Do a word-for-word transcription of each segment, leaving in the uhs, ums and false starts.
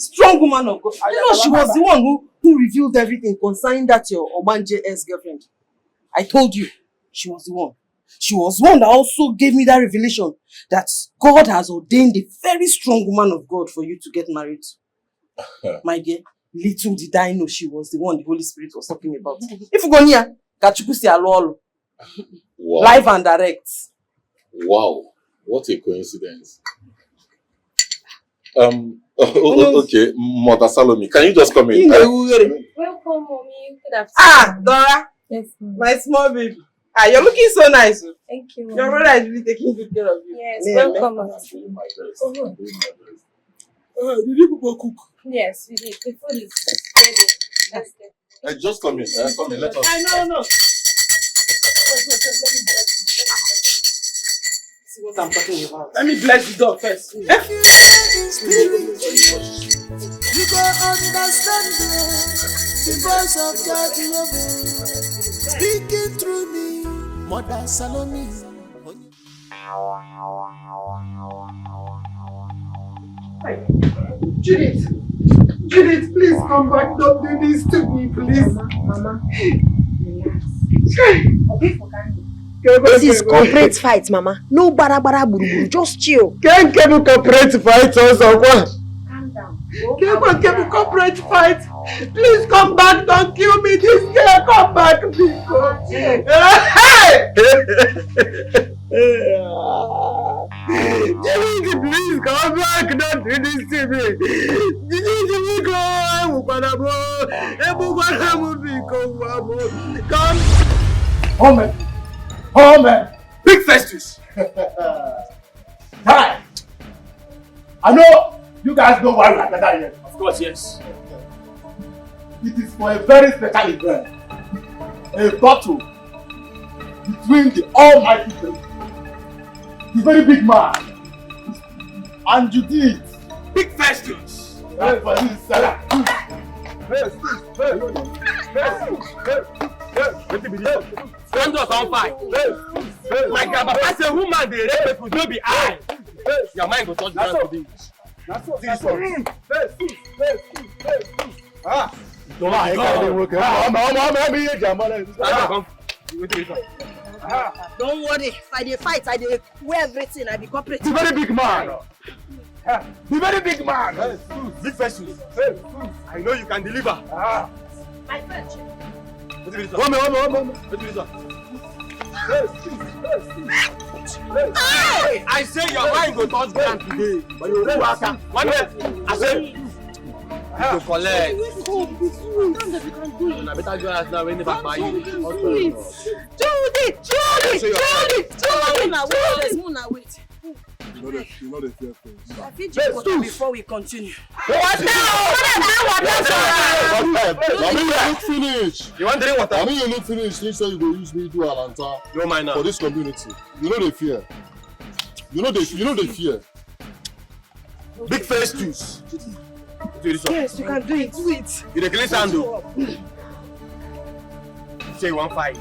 Strong woman of God. You know, she was the one who, who revealed everything concerning that your Obanje ex-girlfriend. I told you, she was the one. She was the one that also gave me that revelation that God has ordained a very strong woman of God for you to get married to. My dear, little did I know she was the one the Holy Spirit was talking about. If you go near, Kachuku si alolo. Wow. Live and direct. Wow. What a coincidence. Um, o- o- okay, Mother Salome, can you just come in? Ị na-ewughere. Welcome, mommy. Good afternoon. Ah, Dora, Yes, ma'am. My small baby. Ah, you're looking so nice. Oh. Thank you. Your brother is really taking good care of you. Yes, Yeah, welcome. I'm doing my best. I'm doing my best. Uh, did you people cook? Yes, we did. The food is ready. Let's get Uh, just come in. Uh, come in. Let us. I know, no. Wait, wait, wait, let me bless you. Let me bless you. See what I'm talking about. Let me bless the dog first. You go understand me. The voice of God love speaking through me. Mother Salome. Judith, Judith, please come back. Don't do this to me, please. Mama, Mama. This is corporate fight, Mama. No bara bara buru buru. Just chill. Can't keep corporate fight also. Calm down. Can't keep corporate fight. Please come back. Don't kill me. This girl, come back, please. Hey! Jimmy, please come back. Don't do this to me. Jimmy, Jimmy, go. Ebukwara m biko, nwa m. Come. Home. Home. Big Festus. Hi. I know you guys know why we are gathered here. Of course, yes. It is for a very special event. A battle between the almighty three. The very big man. And Judith. Big Festus. Right for this, sir. Wetin be this? Stand up and fight. My grandpapa say woman dey rape people, no be I. Your mind go touch ground today. Ah, don't worry, if I dey work, ọmọ, ọmọ, ọmọ, ọmọ, mi yé jà mọ́lẹ̀. Stand up and wetin be this one? Don't worry. If I dey fight, I dey wear everything. I be corporate. The very big man. The very big man. Big Festus. I know you can deliver. My friend. Wetin be this one? Come here, come here, come here. Wetin be this one? Hey! I say your mind go touch ground today. But you do waka. One minute. I say you go collect. Una better go ask now when never buy you. Judith, Judith, Judith, Judith, Judith. You know the, you know the fear things. I fit drink water before we continue. Mommy, you look finish. You want drink water? Mommy, you look finish. Think say you go use me do alanta No mind now. For this community. You know the fear. You know the, you know the fear. Big Festus. Do this one. Yes, you can do it. Do it. You dey clean sand o. Say you wan fight.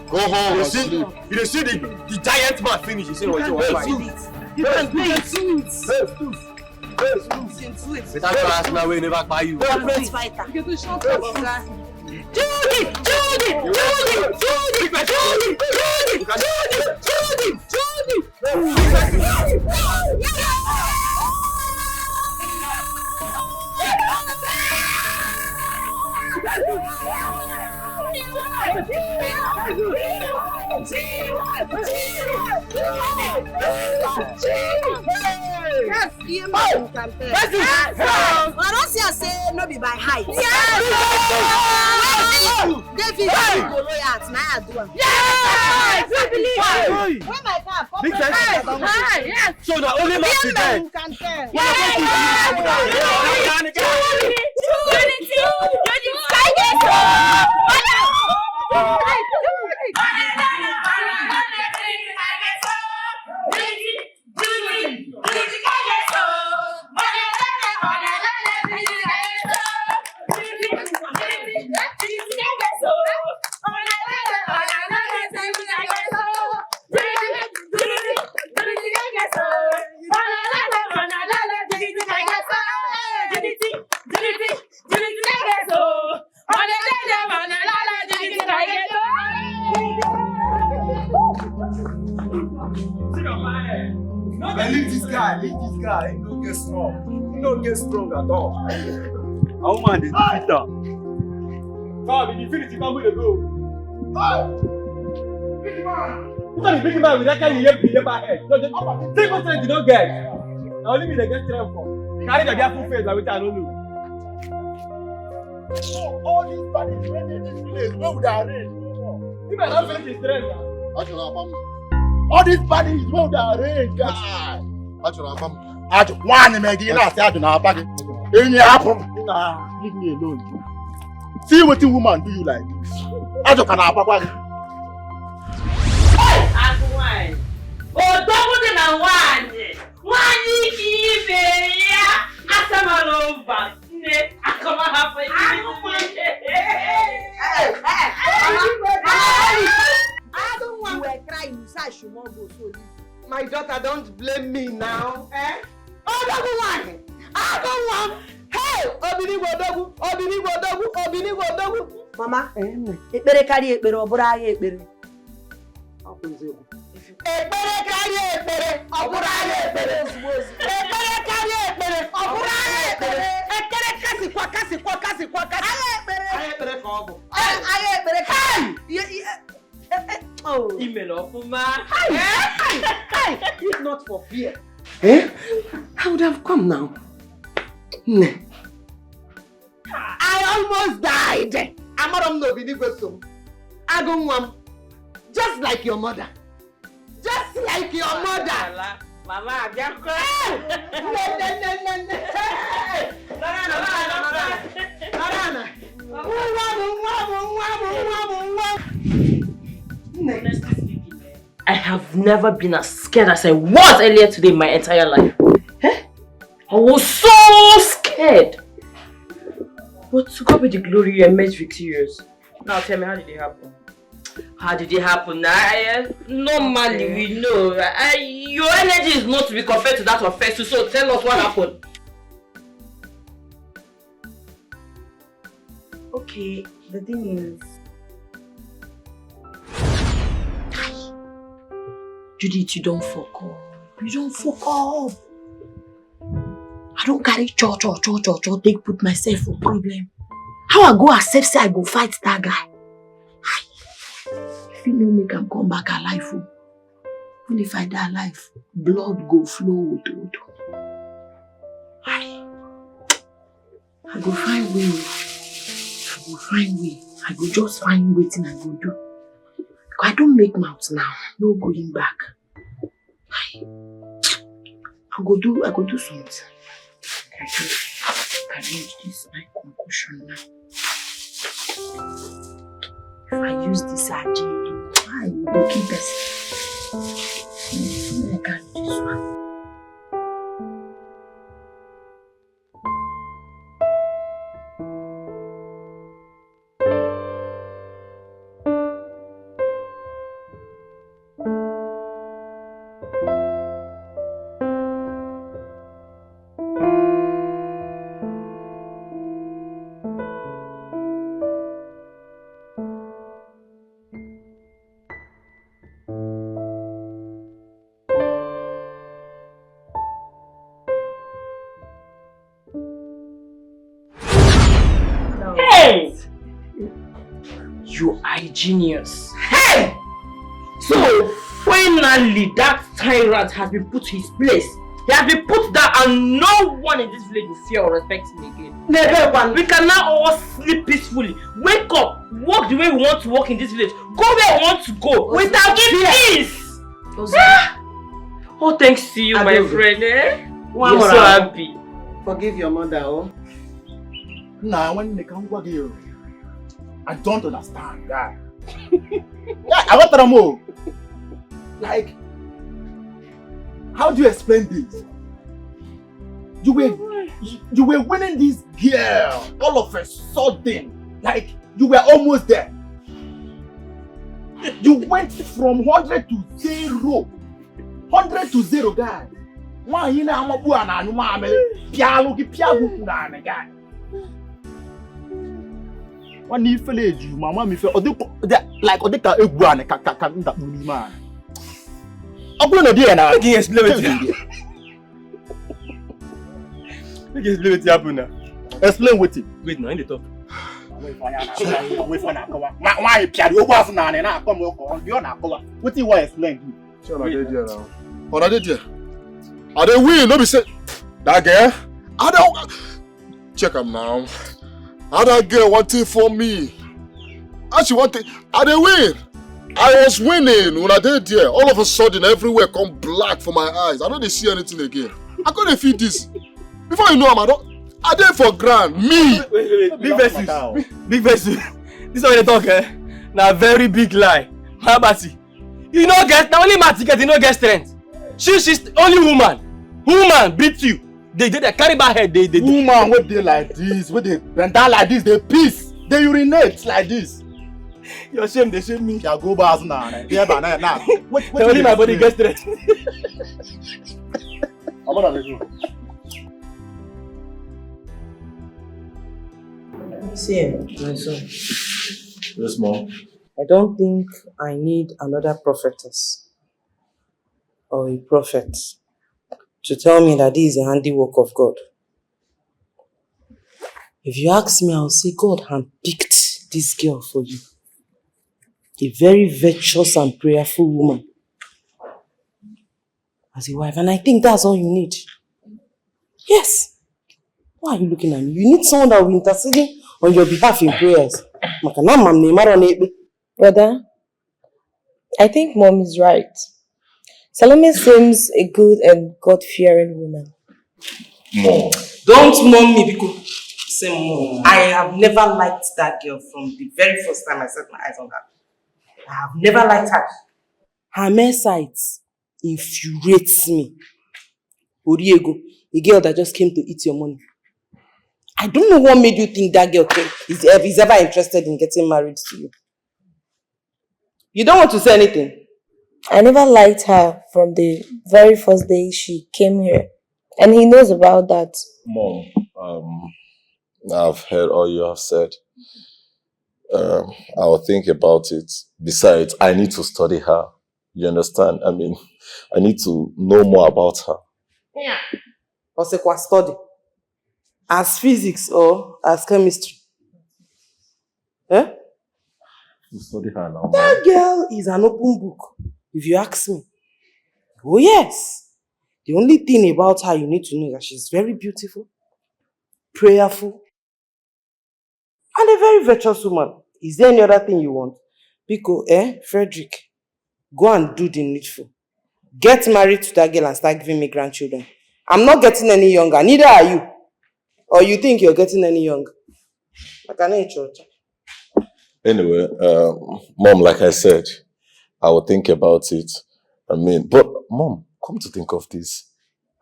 Go home. You dey see, you dey see the, the giant man finish. You say you wan, you wan fight. You can do it. You can do it. Better try ask now wey never buy you. Fighter. You go shut up. Judy! Judy! Yes, you can tell. I don't see, I say no be by height. Yes. David, hey! Goliath, na I do am. Yes! We believe. Hey! When my car come, big thank you. Hey! Yes! So na only man be there. You can tell. Yes! Leave this guy, leave this guy. He no get strong. He no get strong at all. A woman dey defeat am. Come, if you finish, you come with the go. Hey! Big man! What are you big man with that kind of yellow, yellow head? No, just, simple sense you don't get. Na only me dey get strength for. Carry the full face like wetin I no know. So all these bodies wey dey this place, where would I arrange? If I don't finish the strength, na. All these bodies wey would I arrange, guy? Ajọ, one me gi na say ajọ na apa gi. Enyi apụ. Nah, leave me alone. See wetin woman do you like this. Ajọ ka na apa kwa gi. Agụ nwanyị. Odogwu dị na nwanyị. Nwanyị ike ime ya. Asama lova. Nne, akọma hapụ. Agụ nwanyị. Hey, hey, hey. You were crying, you say I should not go, so leave. My daughter, don't blame me now. Eh? Odogwu nwanyị. Agụ nwa m. Hey, Obinigwe Odogwu, Obinigwe Odogwu, Obinigwe Odogwu. Mama, eh, nne. Ekpere karịa ekpere, ọ bụrụ agha ekpere. Ọ bụ eziokwu. Ekpere karịa ekpere, ọ bụrụ agha ekpere. Ozugbo, ozugbo. Ekpere karịa ekpere, ọ bụrụ agha ekpere. Ekpere kasịkwa, kasịkwa, kasịkwa, kasị. Agha ekpere. Agha ekpere ka ọ bụ. Agha ekpere ka ọ bụ. Hey! Ye-, ye-, eh, eh, oh. Imela ọfụma. Hey! Hey! Hey! If not for fear. Eh? I would have come now. Nne. I almost died. Amara m na Obinigwe so m. Agụ nwa m. Just like your mother. Just like your mother. Mama, abịakwa. Hey! Nne, nne, nne, nne, nne. Hey! Nara na, nara na, nara na. Nwa m, nwa m, nwa m, nwa m, nwa m. Nne. Honestly speaking, eh, I have never been as scared as I was earlier today in my entire life. Eh? I was so scared. But to God be the glory, you emerged victorious. Now tell me, how did it happen? How did it happen? I, uh, normally, eh, we know. I, your energy is not to be compared to that of Fesu, so tell us what happened. Okay, the thing is, Judith, you don't fuck up. You don't fuck up. I don't carry cho cho cho cho cho take put myself for problem. How I go accept say I go fight that guy? If you know me, can come back alive. Oh. Even if I die alive, blood go flow with wood. I, I go find way. I go find way. I go just find wetin I go do. I don't make mouth now. No going back. I, I go do, I go do something. I go arrange this my concussion now. If I use this idea, I will keep this. I can't do this one. You are a genius. Hey! So, finally, that tyrant has been put to his place. He has been put down, and no one in this village will fear or respect him again. Never one. We can now all sleep peacefully. Wake up, walk the way we want to walk in this village. Go where we want to go. Without in fear. Peace. Ah! Oh, thanks to you, my friend, eh? We're so happy. Forgive your mother, oh. Nah, when they can't go there, I don't understand, guy. Yeah, I want to know. Like, how do you explain this? You were, you, you were winning this girl all of a sudden. Like, you were almost there. You went from hundred to zero. Hundred to zero, guy. Nwaanyị na-amagbu a na-anyụ mamịrị. Pịalụ gị, pịa gị ukwu na anị, guy. Nwanne ifele eju, ma nwa m ife, ọ dị ka, ọ dị, like, ọ dị ka egwu anị ka, ka, ka m dakpu n'ime anị. Ọ bụrụ na ọ dị ya na, I can explain it. Make you explain wetin happen now. Explain wetin. Wait now, in the talk. Nwa-, nwaanyị pịara ogbu afọ na anị na-akọ m ụkọ, ọ dị ọ na-akọwa. Wetin you wan explain give? Sure, na dey there now. Una dey there. I dey win, no be say that girl. I don't check am now. How that girl want thing for me? How she want thing? I dey win. I was winning. Una dey there. All of a sudden, everywhere come black for my eyes. I no dey see anything again. I couldn't feel this. Before you know am, I don, I dey for ground. Me. Wait, wait, wait. Big versus. Big versus. This one dey talk, eh? Na very big lie. Habasi. You no get, na only man you get, you no get strength. She, she's the only woman. Woman beat you. They, they, they carry back head. They, they, they Woman wey dey like this, wey dey bend down like this, dey piss, dey urinate like this. Your shame, they shame me. Shall go back now. There by now, now. Wait, wait. Only my body get strength. I'm gonna go. See, my son. Yes, mom. I don't think I need another prophetess or a prophet to tell me that this is a handiwork of God. If you ask me, I'll say God handpicked this girl for you. A very virtuous and prayerful woman as a wife. And I think that's all you need. Yes. Why are you looking at me? You need someone that will be interceding on your behalf in prayers. Maka na ama m na ị mara na ekpe. Brother, I think mom is right. Salome seems a good and God-fearing woman. Mom. Don't mom me, biko. Say mom. I have never liked that girl from the very first time I set my eyes on her. I have never liked her. Her mere sight infuriates me. Oriego, a girl that just came to eat your money. I don't know what made you think that girl came, is, ev-, is ever interested in getting married to you. You don't want to say anything? I never liked her from the very first day she came here. And he knows about that. Mom, um, I've heard all you have said. Um, I'll think about it. Besides, I need to study her. You understand? I mean, I need to know more about her. Yeah. Or say, kwa study. As physics or as chemistry? Eh? To study her now. That girl is an open book, if you ask me. Oh, yes. The only thing about her you need to know is that she's very beautiful, prayerful, and a very virtuous woman. Is there any other thing you want? Biko, eh, Frederick, go and do the needful. Get married to that girl and start giving me grandchildren. I'm not getting any younger, neither are you. Or you think you're getting any younger? I cannot eat your child. Anyway, um, Mom, like I said, I will think about it. I mean, but Mom, come to think of this,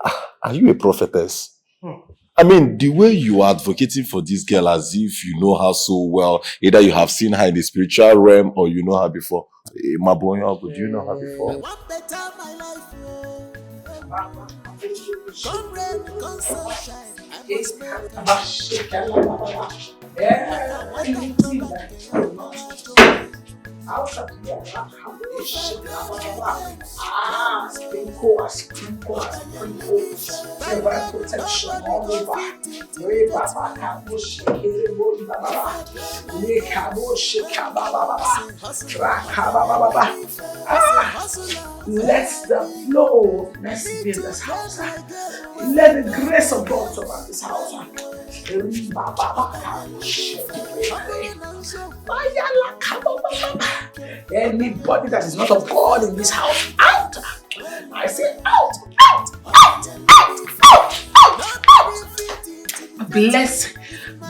ah, are you a prophetess? Hmm. I mean, the way you are advocating for this girl as if you know her so well, either you have seen her in the spiritual realm or you know her before. Eh, Mabonyo, do you know her before? I want better my life, oh. Come rain, come sunshine, I must be happy. I want to come back to my home. How can you Ah, sprinkle, sprinkle, sprinkle. Divine protection all over. Reba baka bo shekere bo riba baba. Reka bo sheka baba baba. Raka baba baba. Ah, let the flow of mercy be in this house. Let the grace of God surround this house. Riba baba ka bo shekere. Fire la ka baba baba. Anybody that is not of God in this house, out! I say out, out, out, out, out, out, out. Bless,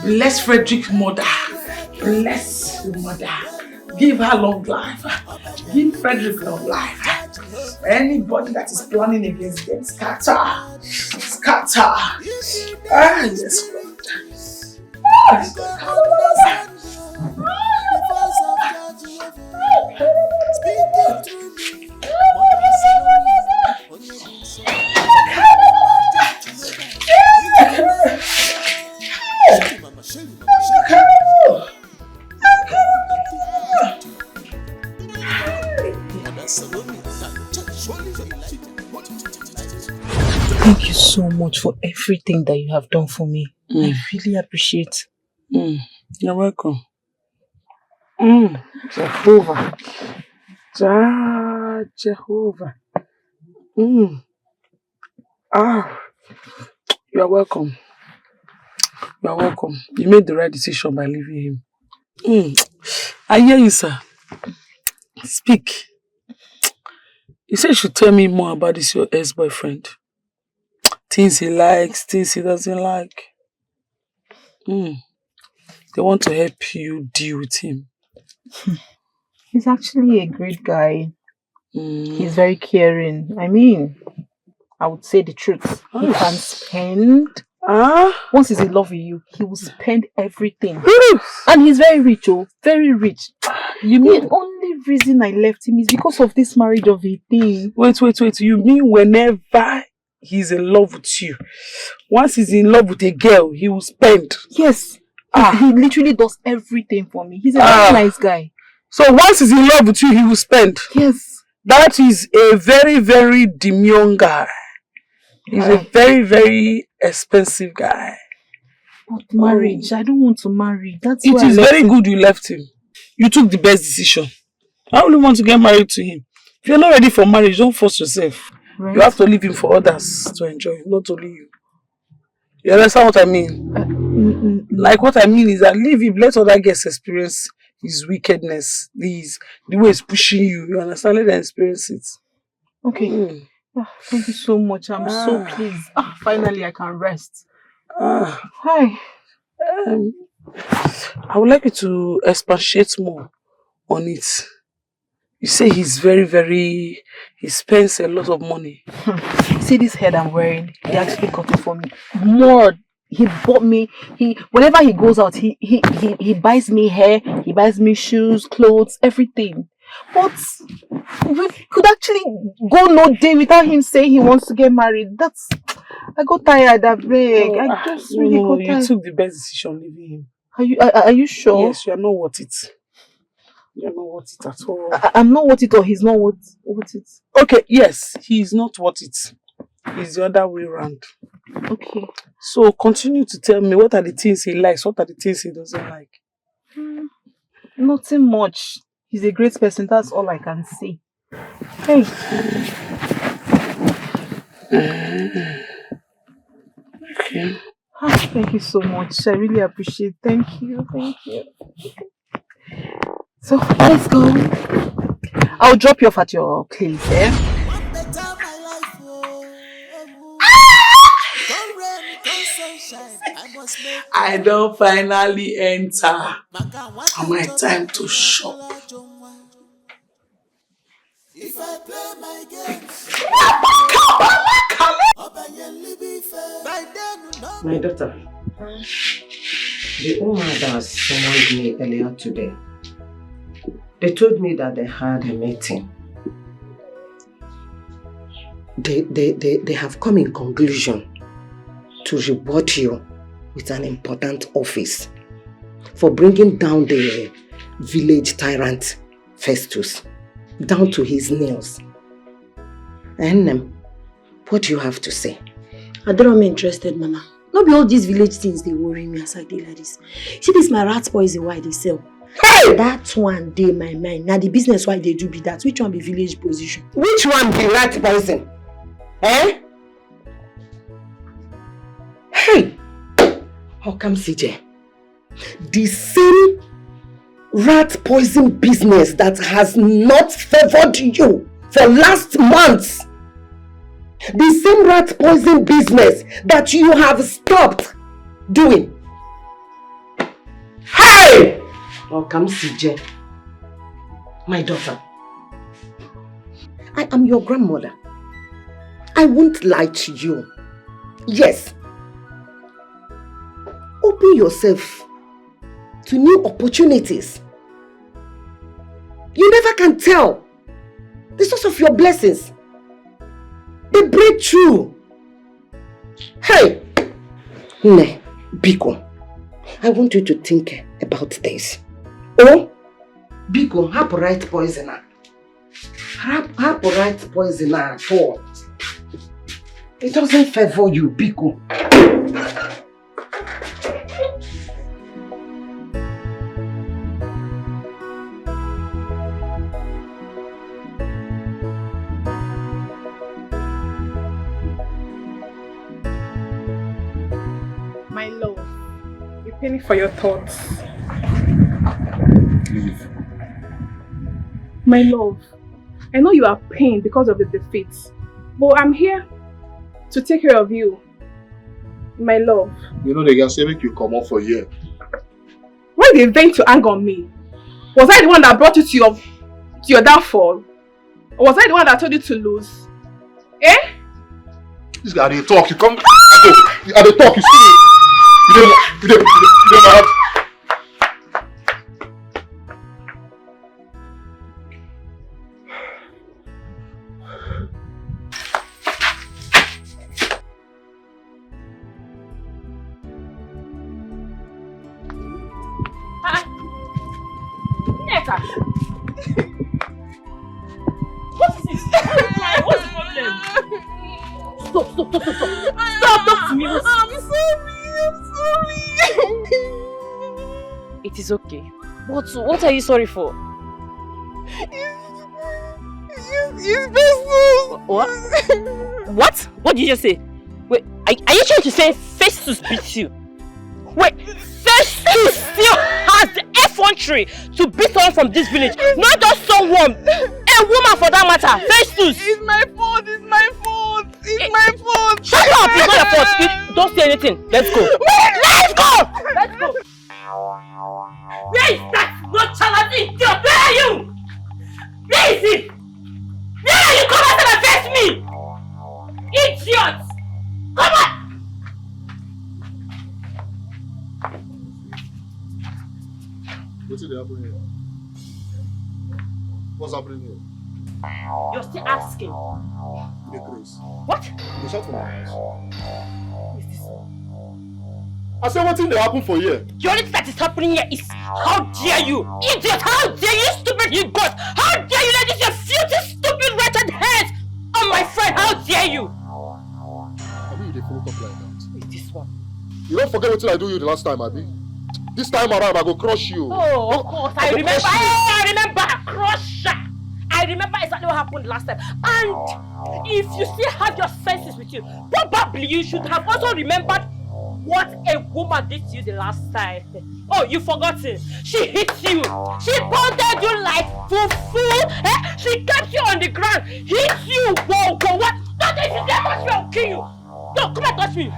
bless Frederick mother. Bless your mother. Give her long life. Give Frederick long life. Anybody that is planning against them, scatter, scatter. Ah, yes, Lord. Thank you so much for everything that you have done for me. I really appreciate. Mm, you're welcome. Mm, Jehovah. Jah, Jehovah. Mm. Ah, you are welcome. You are welcome. You made the right decision by leaving him. Mm. I hear you, sir. Speak. You said you should tell me more about this your ex-boyfriend. Things he likes, things he doesn't like. Mm. They want to help you deal with him. He's actually a great guy. Mm. He's very caring. I mean, I would say the truth. He can spend. Ah? Once he's in love with you, he will spend everything. And he's very rich, oh, very rich. You mean the only reason I left him is because of this marriage of a thing. Wait, wait, wait. You mean whenever he's in love with you, once he's in love with a girl, he will spend? Yes. Ah. He, he literally does everything for me. He's a very ah. nice guy. So once he's in love with you, he will spend? Yes. That is a very, very demure guy. He's a very, very expensive guy. But marriage, oh. I don't want to marry. That's it why is very good you left him. You took the best decision. I only want to get married to him. If you're not ready for marriage, don't force yourself. Right. You have to leave him for others to enjoy, not only you. You understand what I mean? Uh, mm, mm, mm. Like what I mean is that leave him, let other girls experience his wickedness, his the way he's pushing you. You understand? Let them experience it. Okay. Mm. Oh, thank you so much. I'm ah. so pleased. Ah, finally, I can rest. Ah. Hi. Um, I would like you to expatiate more on it. You say he's very, very, he spends a lot of money. See this head I'm wearing? He actually got it for me. More he bought me he whenever he goes out he he he, he buys me hair, he buys me shoes, clothes, everything. But we could actually go no day without him saying he wants to get married. That's I got tired, I beg. Oh, I ah, just really no, got tired. You took the best decision leaving him. Are you are, are you sure? Yes, you are not worth it. You are not worth it at all. I, I'm not worth it or he's not worth, worth it. Okay, yes, he is not worth it. It's the other way around. Okay. So continue to tell me what are the things he likes, what are the things he doesn't like? Mm, nothing much. He's a great person, that's all I can say. Hey. Okay. Ah, thank you so much. I really appreciate it. Thank you. Thank you. So let's go. I'll drop you off at your place, eh? I don't finally enter. And my time to shop. If I play my game, my daughter, the woman that summoned me earlier today, they told me that they had a meeting. They, they, they, they have come in conclusion to reward you with an important office for bringing down the village tyrant Festus, down to his nails. Enem, what do you have to say? I don't am interested, Mama. No be all these village things dey worry me as I dey like this. See this my rat poison wey I dey sell. Hey! That one dey my mind. Na the business wey I dey do be that. Which one be village position? Which one be rat poison? Eh? Hey! How come C J? The same rat poison business that has not favored you for last month. The same rat poison business that you have stopped doing. Hey! Welcome, C J. My daughter, I am your grandmother. I won't lie to you. Yes. Open yourself to new opportunities. You never can tell the source of your blessings. They break through. Hey! Ne, Biko, I want you to think about this. Oh? Biko, hapụ rat poisoner. Hapụ rat poisoner at all. It doesn't favor you, Biko. My love, a penny for your thoughts. Leave. My love, I know you are pained because of the defeat, but I'm here to take care of you. My love. You know the girl say make you come up for here. Why do you vent to anger on me? Was I the one that brought you to your to your downfall? Or was I the one that told you to lose? Eh? This guy dey talk, you come. I dey talk, you see me. You dey you dey you dey you dey mad. Ah, Nneka. What is this? What's the problem? Stop, stop, stop, stop, stop. Stop, talk to me. What's I'm sorry, I'm sorry. It is okay. But what are you sorry for? It's, it's, it's Festus. What? What? What did you just say? Wait, are, are you trying to say Festus beat you? Wait, Festus still has the effrontery to beat someone from this village. Not just someone, a woman for that matter. Festus. It's my fault. It's my fault. It's my fault. Shut up! It's not your fault. You don't say anything. Let's go. Wait, let's go. Let's go. Where is that nonchalant idiot? Where are you? Where is he? Where are you? Come outside and face me! Idiot! Come on! Wetin dey happen here? What's happening here? You're still asking. You dey craze. What? You dey shout for my house. Who is this one? I say wetin dey happen for here? The only thing that is happening here is how dare you, idiot! How dare you, stupid idiot! How dare you let this your filthy, stupid, wretched hands on my friend? How dare you? Abi you dey follow talk like that? Who is this one? You don't forget wetin I do you the last time, abi? This time around, I go crush you. Oh, of course. I remember. Hey, I remember. Crusher. I remember exactly what happened last time. And if you still have your senses with you, probably you should have also remembered what a woman did to you the last time. Oh, you forgotten. She hit you. She pounded you like fufu. Eh? She kept you on the ground. Hit you. Whoa, whoa, what? Not if you dare touch me, I'll kill you. No, come and touch me.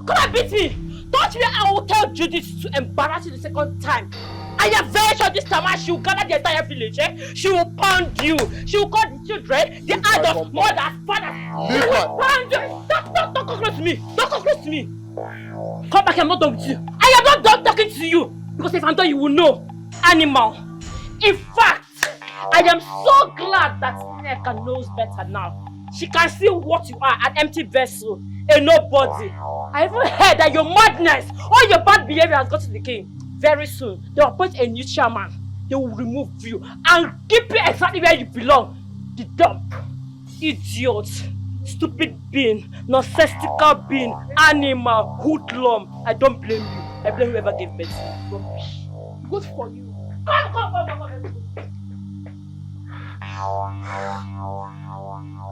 Come and beat me. Touch me, I will tell Judith to embarrass you the second time. I am very sure this time she will gather the entire village, eh? She will pound you. She will call the children, the adults, mothers, fathers. She will pound you. Don't, don't, don't come close to me. Don't come close to me. Come back, I'm not done with you. I am not done talking to you. Because if I'm done, you will know. Animal. In fact, I am so glad that Nneka knows better now. She can see what you are, an empty vessel, a nobody. I even heard that your madness, all your bad behavior has got to the king. Very soon, they'll appoint a new chairman. they will remove you and keep you exactly where you belong. The dump. Idiot. Stupid being. Nonsensical being. Animal. Hoodlum. I don't blame you. I blame whoever gave birth to you. Rubbish. Good for you. Come, come, come, come, come.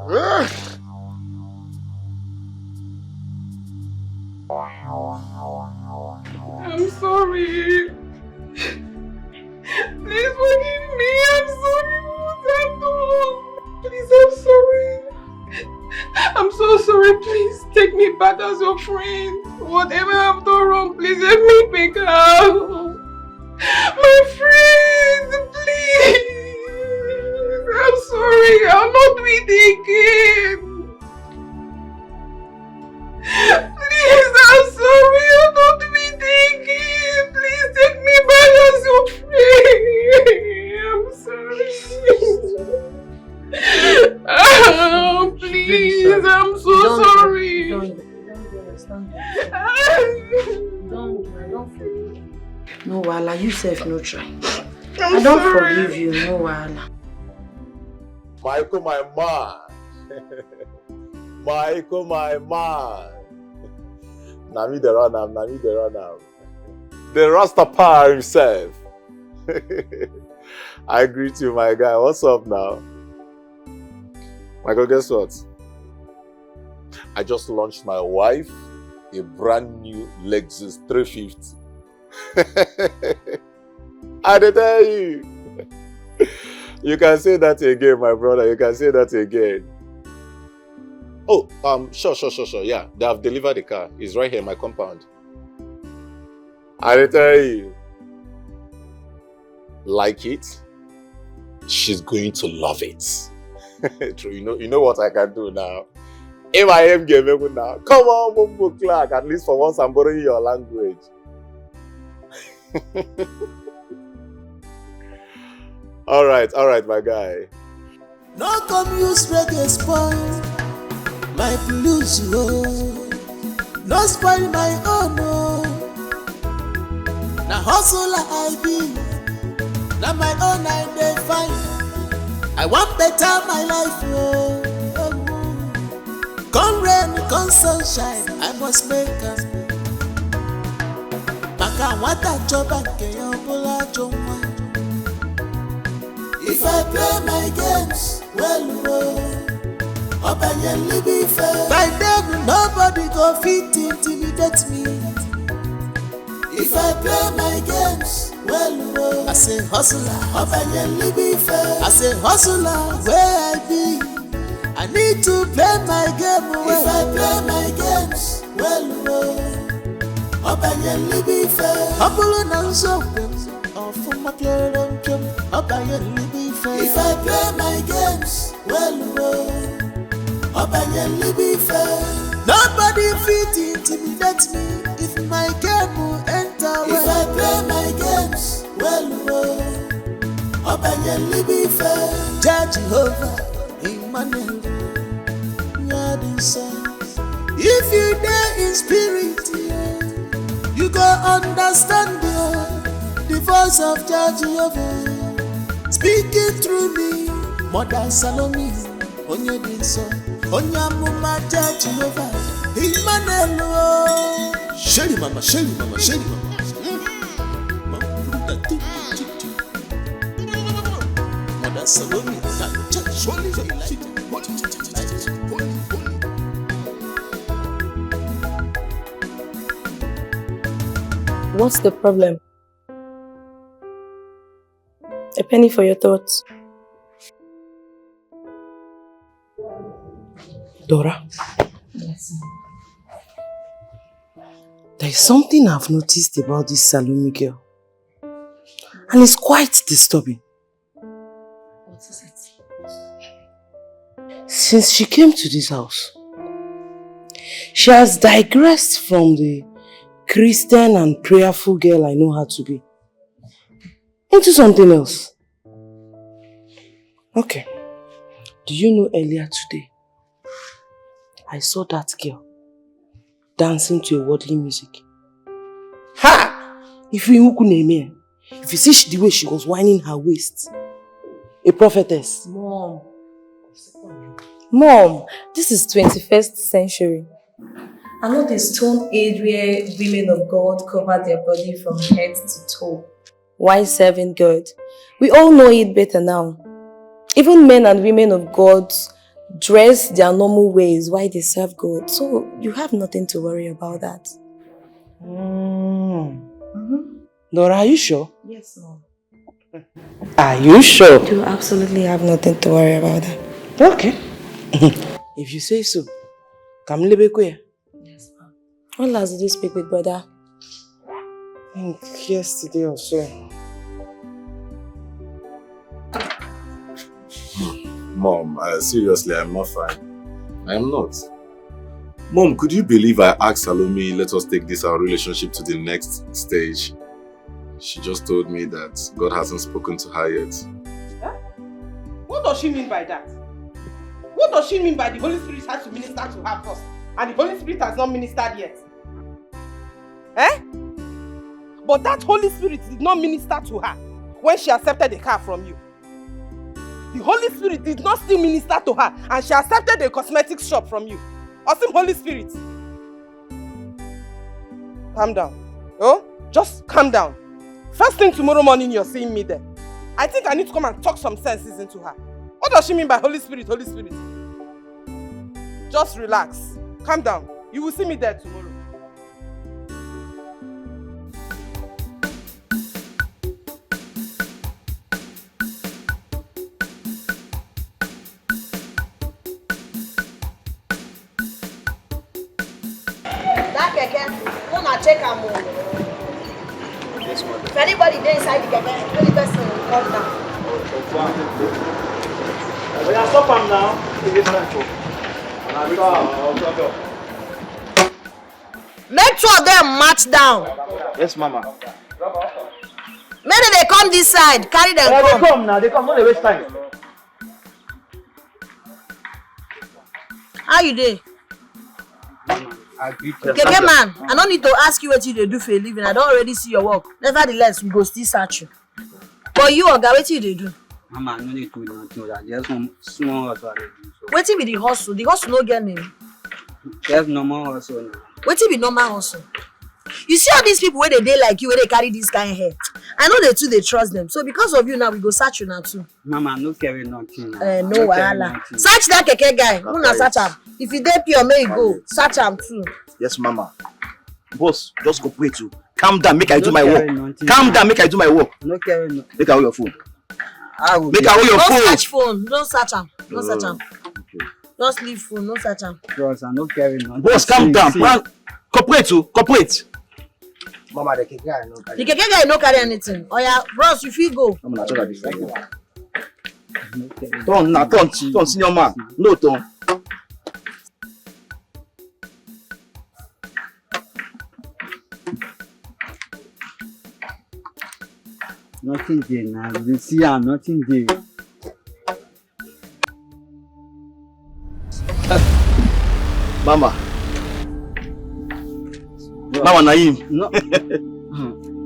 Let's go. I'm sorry. Please forgive me. I'm sorry for what I've done. Please, I'm sorry. I'm so sorry. Please take me back as your friend. Whatever I've done wrong, please help me back out. My friend, please. I'm sorry. I'll not do it again. Please, I'm sorry. I'll not do it again. Please take me back as your friend. I'm sorry. Oh, please, I'm so sorry. No wahala, you sef no try. I don't forgive you, no wahala. Michael, my man. Michael, my man. Na me dey run am, na me dey run am. The Rastafari himself. I greet you, my guy. What's up now? Michael, guess what? I just launched my wife a brand new Lexus three fifty. I dey tell you. You can say that again, my brother. You can say that again. Oh, um, sure, sure, sure, sure. Yeah, they have delivered the car. It's right here in my compound. I dey tell you. Like it, she's going to love it. True, you know, you know what I can do now. If I am game now, come on, Mumbo Clark. At least for once, I'm borrowing your language. All right, all right, my guy. No come use reggae spoil my blues, oh. No spoil my own, oh. Na hustler I be, na my own I dey find. I want better my life, oh. Come rain, come sunshine, I must make am. Maka nwata chọba nke ya, ọ bụla ajọ nwa. If I play my games well, oh, ọ banye nlibe ife. By then, nobody go fit intimidate me. If I play my games well, oh, as a hustler, ọ banye nlibe ife. As a hustler, where I be, I need to play my game well. If I play my games well, oh, ọ banye nlibe ife. Ọ bụrụ na nzọụkwụ m ọfụma pịọrọ mpịọm, ọ banye nlibe ife. If I play my games well, oh, ọ banye nlibe ife. Nobody fit intimidate me if my game enter well. If I play my games well, oh, ọ banye nlibe ife. Jah Jehovah, Emmanuel, ya dị nsọ. If you dey in spirit, you go understand, oh, the voice of Jah Jehovah speaking through me, Mother Salome, onye dị nsọ, onye amụma Jah Jehovah, Emmanuel, oh. Sherry mama, Sherry mama, Sherry mama. Mm. Mama, put that thing, thing, thing. Mother Salome, that church, holy, holy, holy, holy, holy. What's the problem? A penny for your thoughts. Dora, there's something I've noticed about this Salome girl, and it's quite disturbing. What is it? Since she came to this house, she has digressed from the Christian and prayerful girl I know her to be into something else. Okay. Do you know, earlier today, I saw that girl dancing to a worldly music? Ha! If you na-eme ya, If you see sh- the way she was winding her waist, a prophetess. Mom. Mom, this is twenty-first century. I'm not a stone age where women of God cover their body from head to toe. Why serving God? We all know it better now. Even men and women of God dress their normal ways while they serve God. So you have nothing to worry about that. Mm. Mm-hmm. Nora, are you sure? Yes, mom. Are you sure? You absolutely have nothing to worry about that. Okay. If you say so, come Lebekwe. Yes, ma'am. When last did you speak with brother? I think yesterday or so. Mom, uh, seriously, I'm not fine. I am not. Mom, could you believe I asked Salome, let us take this our relationship to the next stage? She just told me that God hasn't spoken to her yet. Huh? What does she mean by that? What does she mean by the Holy Spirit has to minister to her first and the Holy Spirit has not ministered yet? Eh? But that Holy Spirit did not minister to her when she accepted the car from you. The Holy Spirit did not still minister to her and she accepted a cosmetics shop from you. Awesome Holy Spirit. Calm down. Oh, just calm down. First thing tomorrow morning, you're seeing me there. I think I need to come and talk some senses into her. What does she mean by Holy Spirit, Holy Spirit? Just relax. Calm down. You will see me there tomorrow. That keke, una check am o. If anybody dey inside the keke, make the person come down. Oya, stop am now. Give it time for. Make two of them march down. Yes, mama. Make dem dey come this side, carry them Oya, come. They come now. They come. No dey waste time. How you dey? Keke man, I no need to ask you wetin you dey do for a living. I don already see your work. Nevertheless, we go still search you. But you, oga, wetin you dey do? Mama, I no dey do nothing. I just wan small hustle I dey do. So. Wetin be the hustle? The hustle no get name. Just normal hustle na. Wetin be normal hustle? You see all these people wey dey dey like you, wey dey carry this kind hair. I no dey too dey trust them. So because of you now, we go search una too. Mama, I no carry nothing. Na. Eh, I no no carry wahala. Nothing. Search that keke guy. Una search am. If you dey pure, make you go. Search am too. Yes, mama. Boss, just cooperate o. Calm down, make I do No my carry work. Nothing. Calm down, make I do my work. No carry no. Make I hold your phone. I will Make I hold your No phone. Search phone. No search am. No search am. Okay. Just leave phone. No search am. Bros, I no carry nothing. Boss, calm See, down. See. Plan. Cooperate o. Cooperate. Mama, the keke I no carry. The keke guy no carry anything. Oya, bros, you fit go. Mama, na talk this thing. Turn na turn turn senior man. No turn. Nothing dey na. You dey see am, nothing dey. Mama. Mama, na him. No.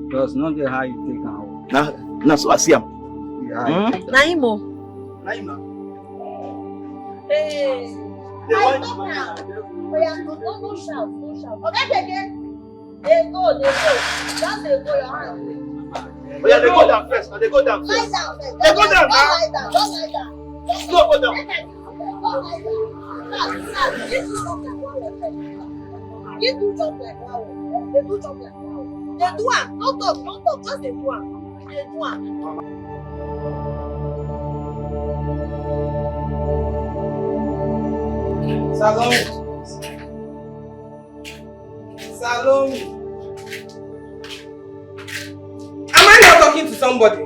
Bros, no get how you take am. Na na so I see am. Yeah. Na him o. Na him na. Hey. The I one- talk now. Oya, no, no, no shout, no shout. Oga Keke, dey go, dey go. Just dey go, your hand. Oya, dey go down first. Na dey go down Lie first. down first. Dey go down Just now. lie down, just lie down. No, go down. Make I go lie down. Sir, sir, this is not like one of them. Dey do chop like one. Dey do chop like one. Dey do am. No talk, no talk. Just dey do am. Dey do am. Salome. Salome. Am I not talking to somebody?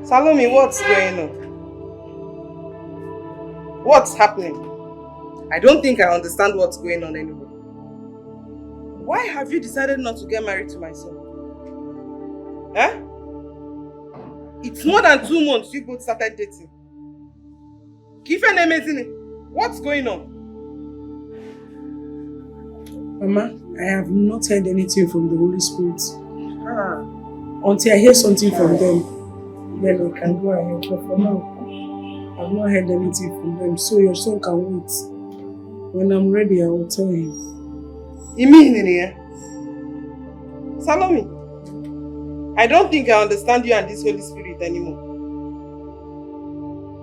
Salome, what's going on? What's happening? I don't think I understand what's going on anymore. Why have you decided not to get married to my son? Eh? It's more than two months you both started dating. Kife na-emezini, what's going on? Mama, I have not heard anything from the Holy Spirit. Ah. Until I hear something from them, then we can go ahead. But for now, I've not heard anything from them. So your son can wait. When I'm ready, I will tell him. You mean in here? Salome, I don't think I understand you and this Holy Spirit anymore.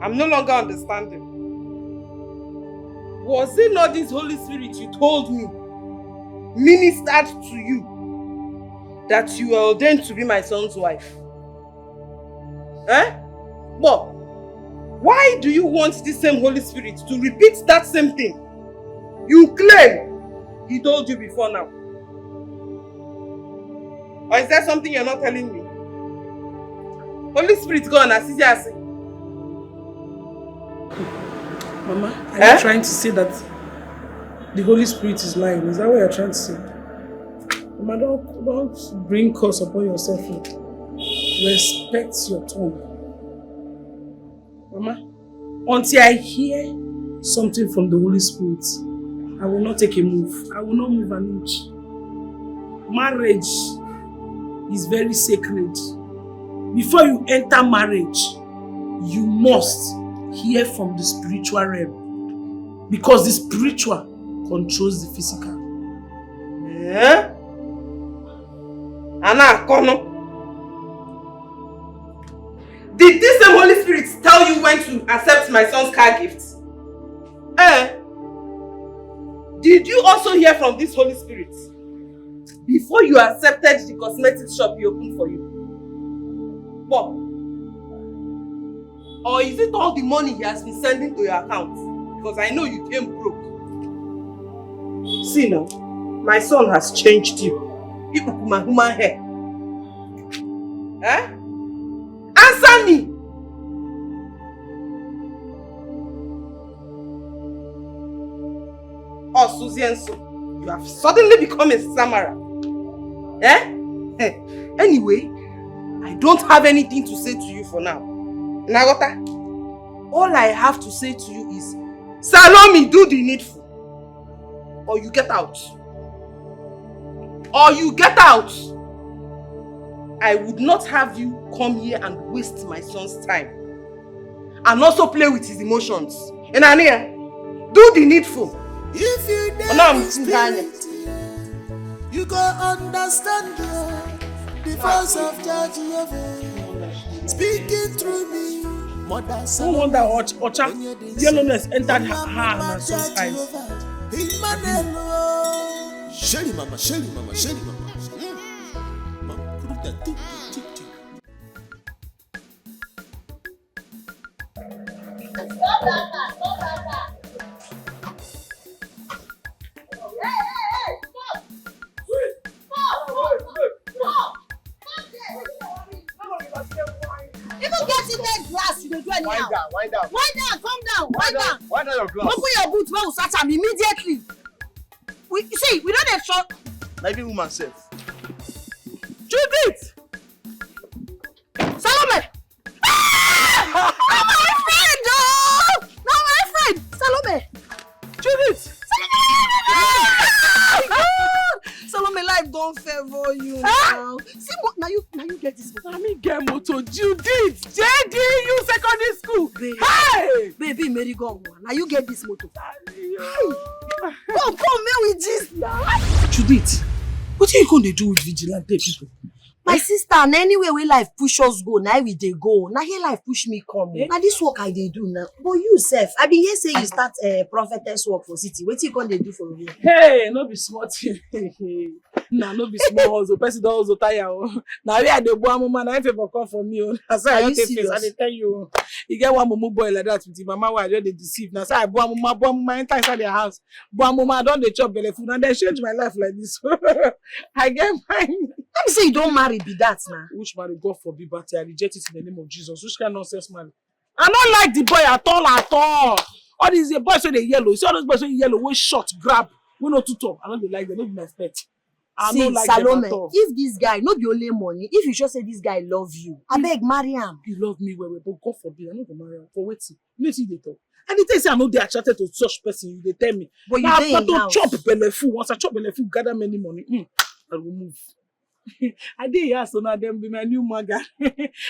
I'm no longer understanding. Was it not this Holy Spirit you told me ministered to you that you were ordained to be my son's wife? Eh? But why do you want this same Holy Spirit to repeat that same thing you claim he told you before now? Or is there something you're not telling me? Holy Spirit, go on, assist you. Mama, are Eh? you trying to say that the Holy Spirit is lying? Is that what you're trying to say? Mama, don't, don't bring curse upon yourself. Oh. Respect your tongue. Mama, until I hear something from the Holy Spirit, I will not take a move. I will not move an inch. Marriage is very sacred. Before you enter marriage, you must hear from the spiritual realm, because the spiritual controls the physical. Eh? Ana Akono. Did this same Holy Spirit tell you when to accept my son's car gift? Eh? Did you also hear from this Holy Spirit before you accepted the cosmetic shop he opened for you? But, or is it all the money he has been sending to your account? Because I know you came broke. See now, my son has changed you. Ibuku my human hair. Eh? Answer me. Oh, Suzienso, you have suddenly become a stammerer. Eh? Eh, anyway, I don't have anything to say to you for now. Nagota, all I have to say to you is, Salome, do the needful. Or you get out. Or you get out. I would not have you come here and waste my son's time and also play with his emotions. Enania, do the needful. If you dey Ọlọ́run ti ń dá yẹn. Spirit, you go understand the, the voice of Jah Jehovah speaking through me. Mother No wonder Ocha, Ocha yellowness entered her, her and her son's eyes. Emmanuel, oh. Shelly mama, Shelly mama, Shelly mama. Mm. Mama, put that tick, tick, tick, tick. Stop that car! Stop that car! Hey, hey, hey! Stop! Stop! Stop! Stop! Stop there! Even get in there glass, you dey do anyhow. Wind down, wind down. Wind down, calm down, wind down. Wind down your glass. Open your boot, make we search am immediately. We, you see, we no dey show. Na even woman sef. Judith! Salome! Ah! Na my friend, oh! Na my friend! Salome! Judith! Salome! Ah! Salome, life don favour you now. See, mo-, na you, na you get this motor. Na me get motor. Judith! J D U secondary school! Babe. Hey! Baby, merry go on. Na you get this motor. Come, come, make we gist now. Judith, wetin you come dey do with vigilante people? My sister, na anywhere wey life push us go, na we dey go. Na here life push me come. Eh? Na this work I dey do now. But you sef, I bin hear say you start, eh, prophetess work for city. Wetin you come dey do for here? Hey, no be small thing. Na no be small hustle. Person don hustle tire o. Na where I dey bo amuma, na im favour come for me o. Na so I Are don you take face. I serious? Dey tell you o. E get one mumu boy like that with him mama wey I just dey deceive. Na so I bo amuma, bo amuma, enter inside their house. But mama, I don dey chop belle food, and dem change my life like this. I get mine. Let me say you don marry be that na. Which marry? God forbid, but I reject it in the name of Jesus. Which kind nonsense marry? I no like the boy at all, at all. All these, eh, boys wey dey yellow. You see all those boys wey yellow, wey short, grab, wey no too tall. I no dey like them. No be my pet. I no See, like them Salome, at all. If this guy, no be only money, if you sure say this guy love you, abeg marry am. He love me well well, but God forbid, I no go marry am. For wetin? Wetin you dey talk? I dey tell you say I no dey attracted to such person, you dey tell me. But you Na dey in after to house. Chop belle full. Once I chop belle full, gather many money. Hmm, I go move. I dey here, so now dem be my new maga.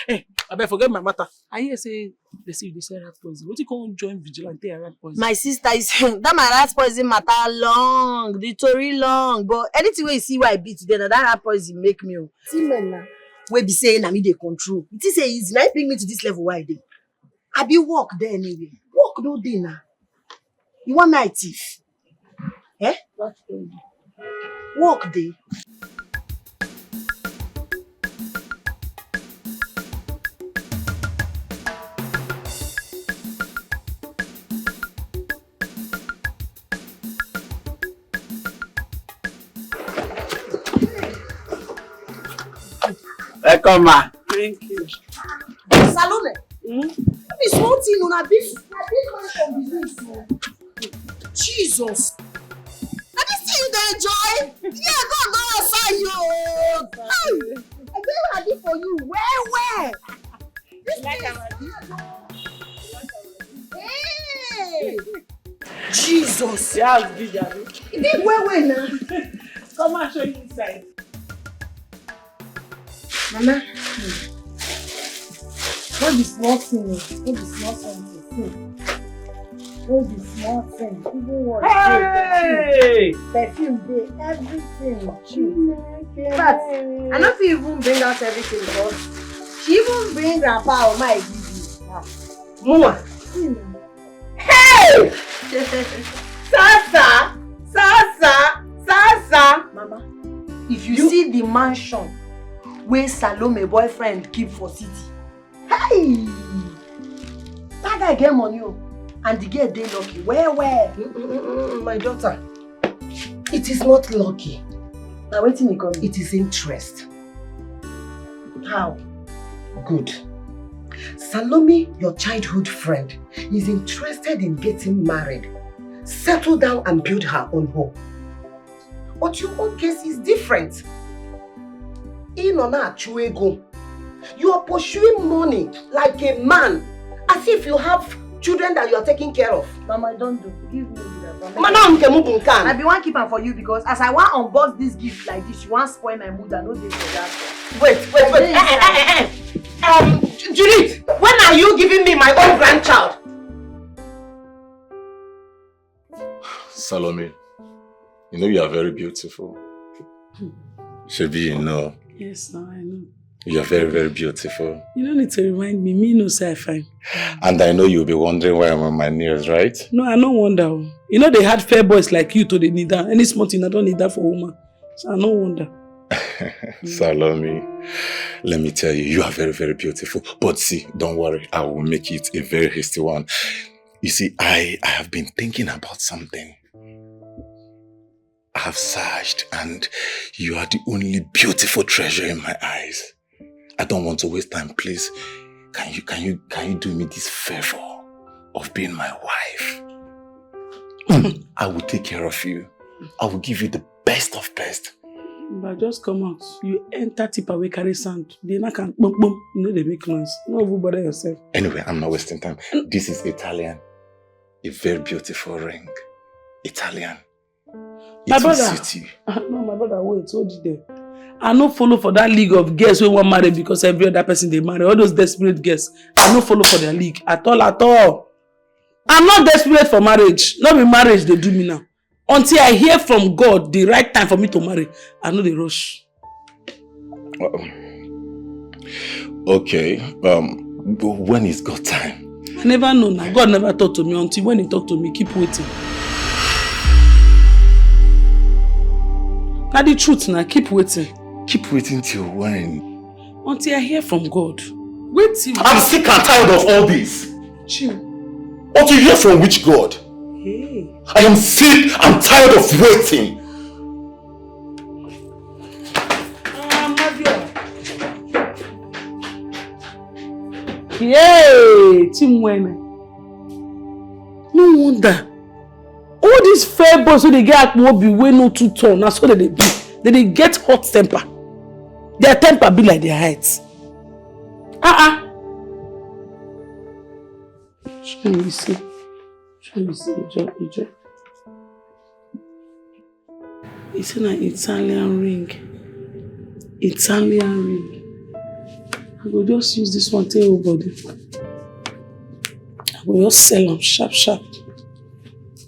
Eh, abeg, forget my matter. I hear say they say you dey sell rat poison. Wetin come join vigilante and rat poison? My sister is that my rat poison matter long, the tori long, but anything wey you see wey I be today, na that rat poison make me o. See men na wey be say na me dey control. You think say e easy? Na im bring me to this level wey I dey. I be work there anyway. Work no dey na. You want make I thief? Eh? Work dey. Welcome, ma. Thank you. Salome, no be small thing o, na big, na big mansion be this o. Jesus. Na this thing you dey enjoy? Yeah, God don answer you o. Hey, I dey happy for you well well. This thing is mad o. Hey. Jesus. The house big, abi? E big well well na. Come and show you inside. Mama, no be small thing o, no be small something. Hmm. No be small thing. Even what dey, Hey! perfume dey, everything. But I no fit even bring out everything because she even bring wrapper o, my give you. Ah. Mua! See na. Hey! Sasa! Sasa! Sasa! Mama, if you see the mansion wey Salome boyfriend keep for city, hey! That guy get money o, and the girl dey lucky well well. Mm-mm-mm-mm, my daughter, it is not lucky. Na wetin e come be? It is interest. How? Good. Salome, your childhood friend, is interested in getting married, settle down and build her own home. But your own case is different. Ị nọ na-achụ ego. You are pursuing money like a man, as if you have children that you are taking care of. Mama, I don do. Give me the wrapper. Mana nke m bụ nke I a. Be wan keep am for you because as I wan unbox this gift like this, you wan spoil my mood. I no dey for that. Wait, wait, wait. Yes, Eh, eh, eh, eh, eh. Um, Judith, when are you giving me my own grandchild? Salome, you know you are very beautiful. Shebi, you know. Yes, now I know. You are very, very beautiful. You don't need to remind me. Me no say I fine. And I know you'll be wondering why I'm on my knees, right? No, I no wonder o. You know they had fair boys like you to the need that. Any small thing I don't need that for woman. So I no wonder. Salome, let me tell you, you are very, very beautiful. But see, don't worry, I will make it a very hasty one. You see, I, I have been thinking about something. I have searched, and you are the only beautiful treasure in my eyes. I don't want to waste time, please. Can you, can you, can you do me this favor of being my wife? I will take care of you. I will give you the best of best. But just come out. You enter tipper wey carry sand. They knock and boom boom. You know they make noise. No even bother yourself. Anyway, I'm not wasting time. This is Italian. A very beautiful ring. Italian. It My will brother. Suit you. No, my brother, wait, hold it there. I no follow for that league of girls wey wan marry because every other person dey marry. All those desperate girls, I no follow for their league at all, at all. I'm not desperate for marriage. No be marriage dey do me now. Until I hear from God the right time for me to marry, I no dey rush. Um, okay. Um, when is God time? I never know now. God never talk to me until when he talk to me. Keep waiting. Na the truth now. Keep waiting. Keep waiting till when? Until I hear from God. Wait till I'm sick and tired of all this. Chill. Until you hear from which God? Hey. I am sick and tired of waiting. Yay! Team winner. No wonder. All these fair boys wey dey get akpobi wey no too tall, na so they dey be. They dey get hot temper. Their temper be like their height. Ah ah. Shey you see? How you say Ijo, Ijo? It's an Italian ring. Italian ring. I go just use this one take hold body. I go just sell am sharp sharp.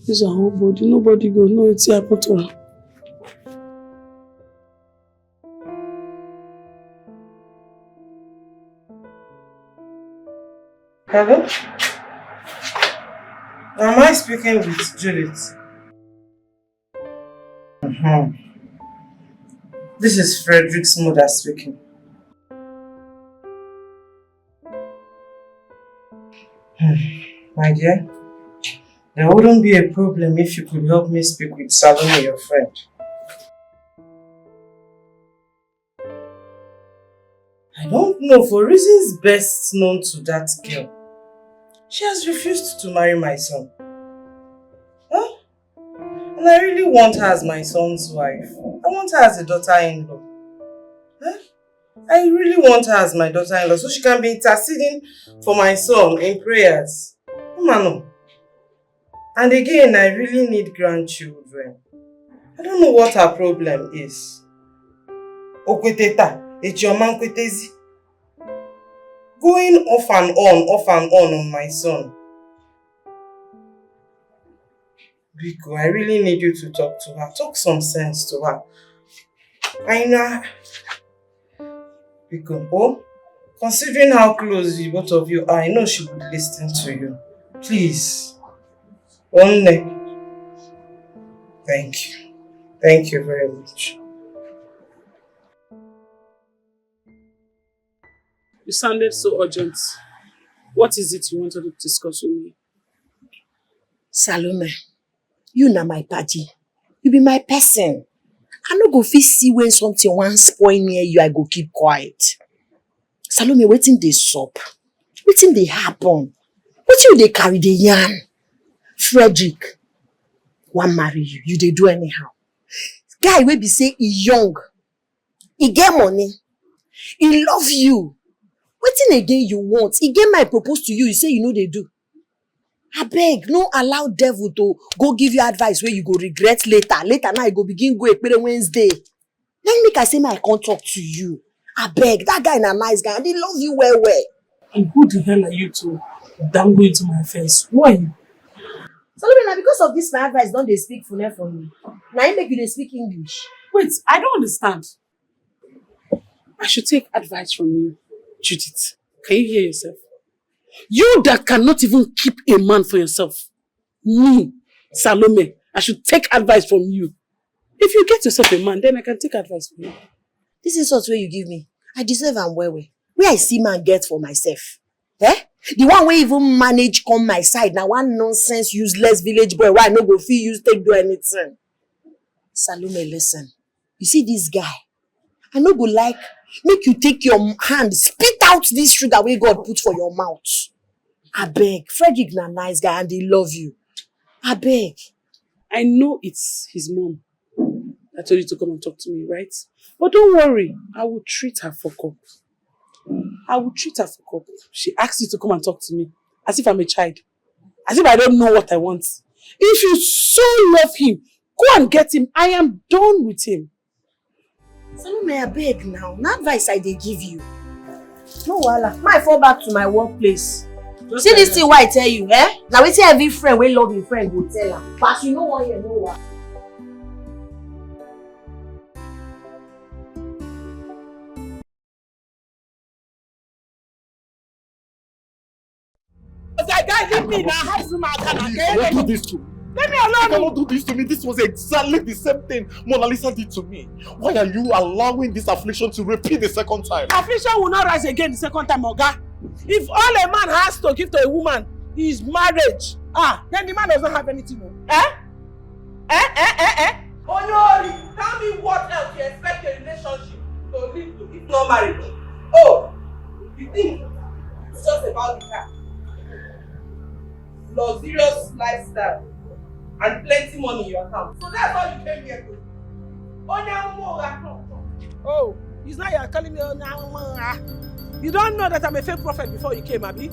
This one hold body. Nobody go know wetin happen to am. Hello? Am I speaking with Judith? Mm-hmm. This is Frederick's mother speaking. Hmm. My dear, there wouldn't be a problem if you could help me speak with Salome, your friend. I don't know, for reasons best known to that girl, she has refused to marry my son. Huh? And I really want her as my son's wife. I want her as a daughter-in-law. Huh? I really want her as my daughter-in-law so she can be interceding for my son in prayers. Mano. And again, I really need grandchildren. I don't know what her problem is. Okweteta, Echioma Nkwetezi. Going off and on, off and on on my son. Biko, I really need you to talk to her. Talk some sense to her. I know. Biko, oh, considering how close the both of you are, I know she would listen to you. Please. Only. Thank you. Thank you very much. You sounded so urgent. What is it you wanted to discuss with me? Salome, you na my padi. You be my person. I no go fit see when something wan spoil near you, I go keep quiet. Salome, wetin dey sup? Wetin dey happen? Wetin you dey carry dey yarn? Frederick wan marry you, you dey do anyhow. Guy wey be say e young, e get money, e love you. Wetin again you want? E get mind propose to you, you say you no dey do. Abeg, no allow devil to go give you advice wey you go regret later. Later now, you go begin go ekpere Wednesday. Na im make I say make I come talk to you. Abeg, that guy na nice guy and he love you well well. And who the hell are you to dangle into my face? Who are you? Solomon, na because of this my advice don dey speak fune for me. Na im make you dey speak English. Wait, I don't understand. I should take advice from you, Judith. Can you hear yourself? You that cannot even keep a man for yourself. Me, Salome, I should take advice from you. If you get yourself a man, then I can take advice from you. This insult wey you give me, I deserve am well well. Where I see man get for myself? Eh? The one wey even manage come my side na one nonsense, useless village boy wey I no go fit use take do anything. Salome, listen. You see this guy? I no go like make you take your hand spit out this sugar wey God put for your mouth. Abeg, Frederick na nice guy and he love you. Abeg. I know it's his mom that told you to come and talk to me, right? But don't worry, I will treat her fuck up. I will treat her fuck up. She asked you to come and talk to me as if I'm a child, as if I don't know what I want. If you so love him, go and get him. I am done with him. Salome, abeg now. Na advice I dey give you. No wahala. Make I fall back to my workplace. See this thing wey I tell you, eh? Na wetin every friend wey love him friend go tell am. But as you no wan hear, no wahala. Oga, guy, leave me now. How is my car? Don't do this to me. Leave me alone. You cannot do this to me. This was exactly the same thing Mona Lisa did to me. Why are you allowing this affliction to repeat the second time? Affliction will not rise again the second time, Oga. If all a man has to give to a woman is marriage, ah, then the man does not have anything. Oh. Eh? Eh, eh, eh, eh? Onori, tell me what else you expect a relationship to lead to if not marriage? Oh, you think it's just about the car, luxurious lifestyle, and plenty money in your account. So that's all you came here to. Onye amụma ụgha. Oh, is now you are calling me Onye amụma ụgha? You don't know that I'm a fake prophet before you came, abi?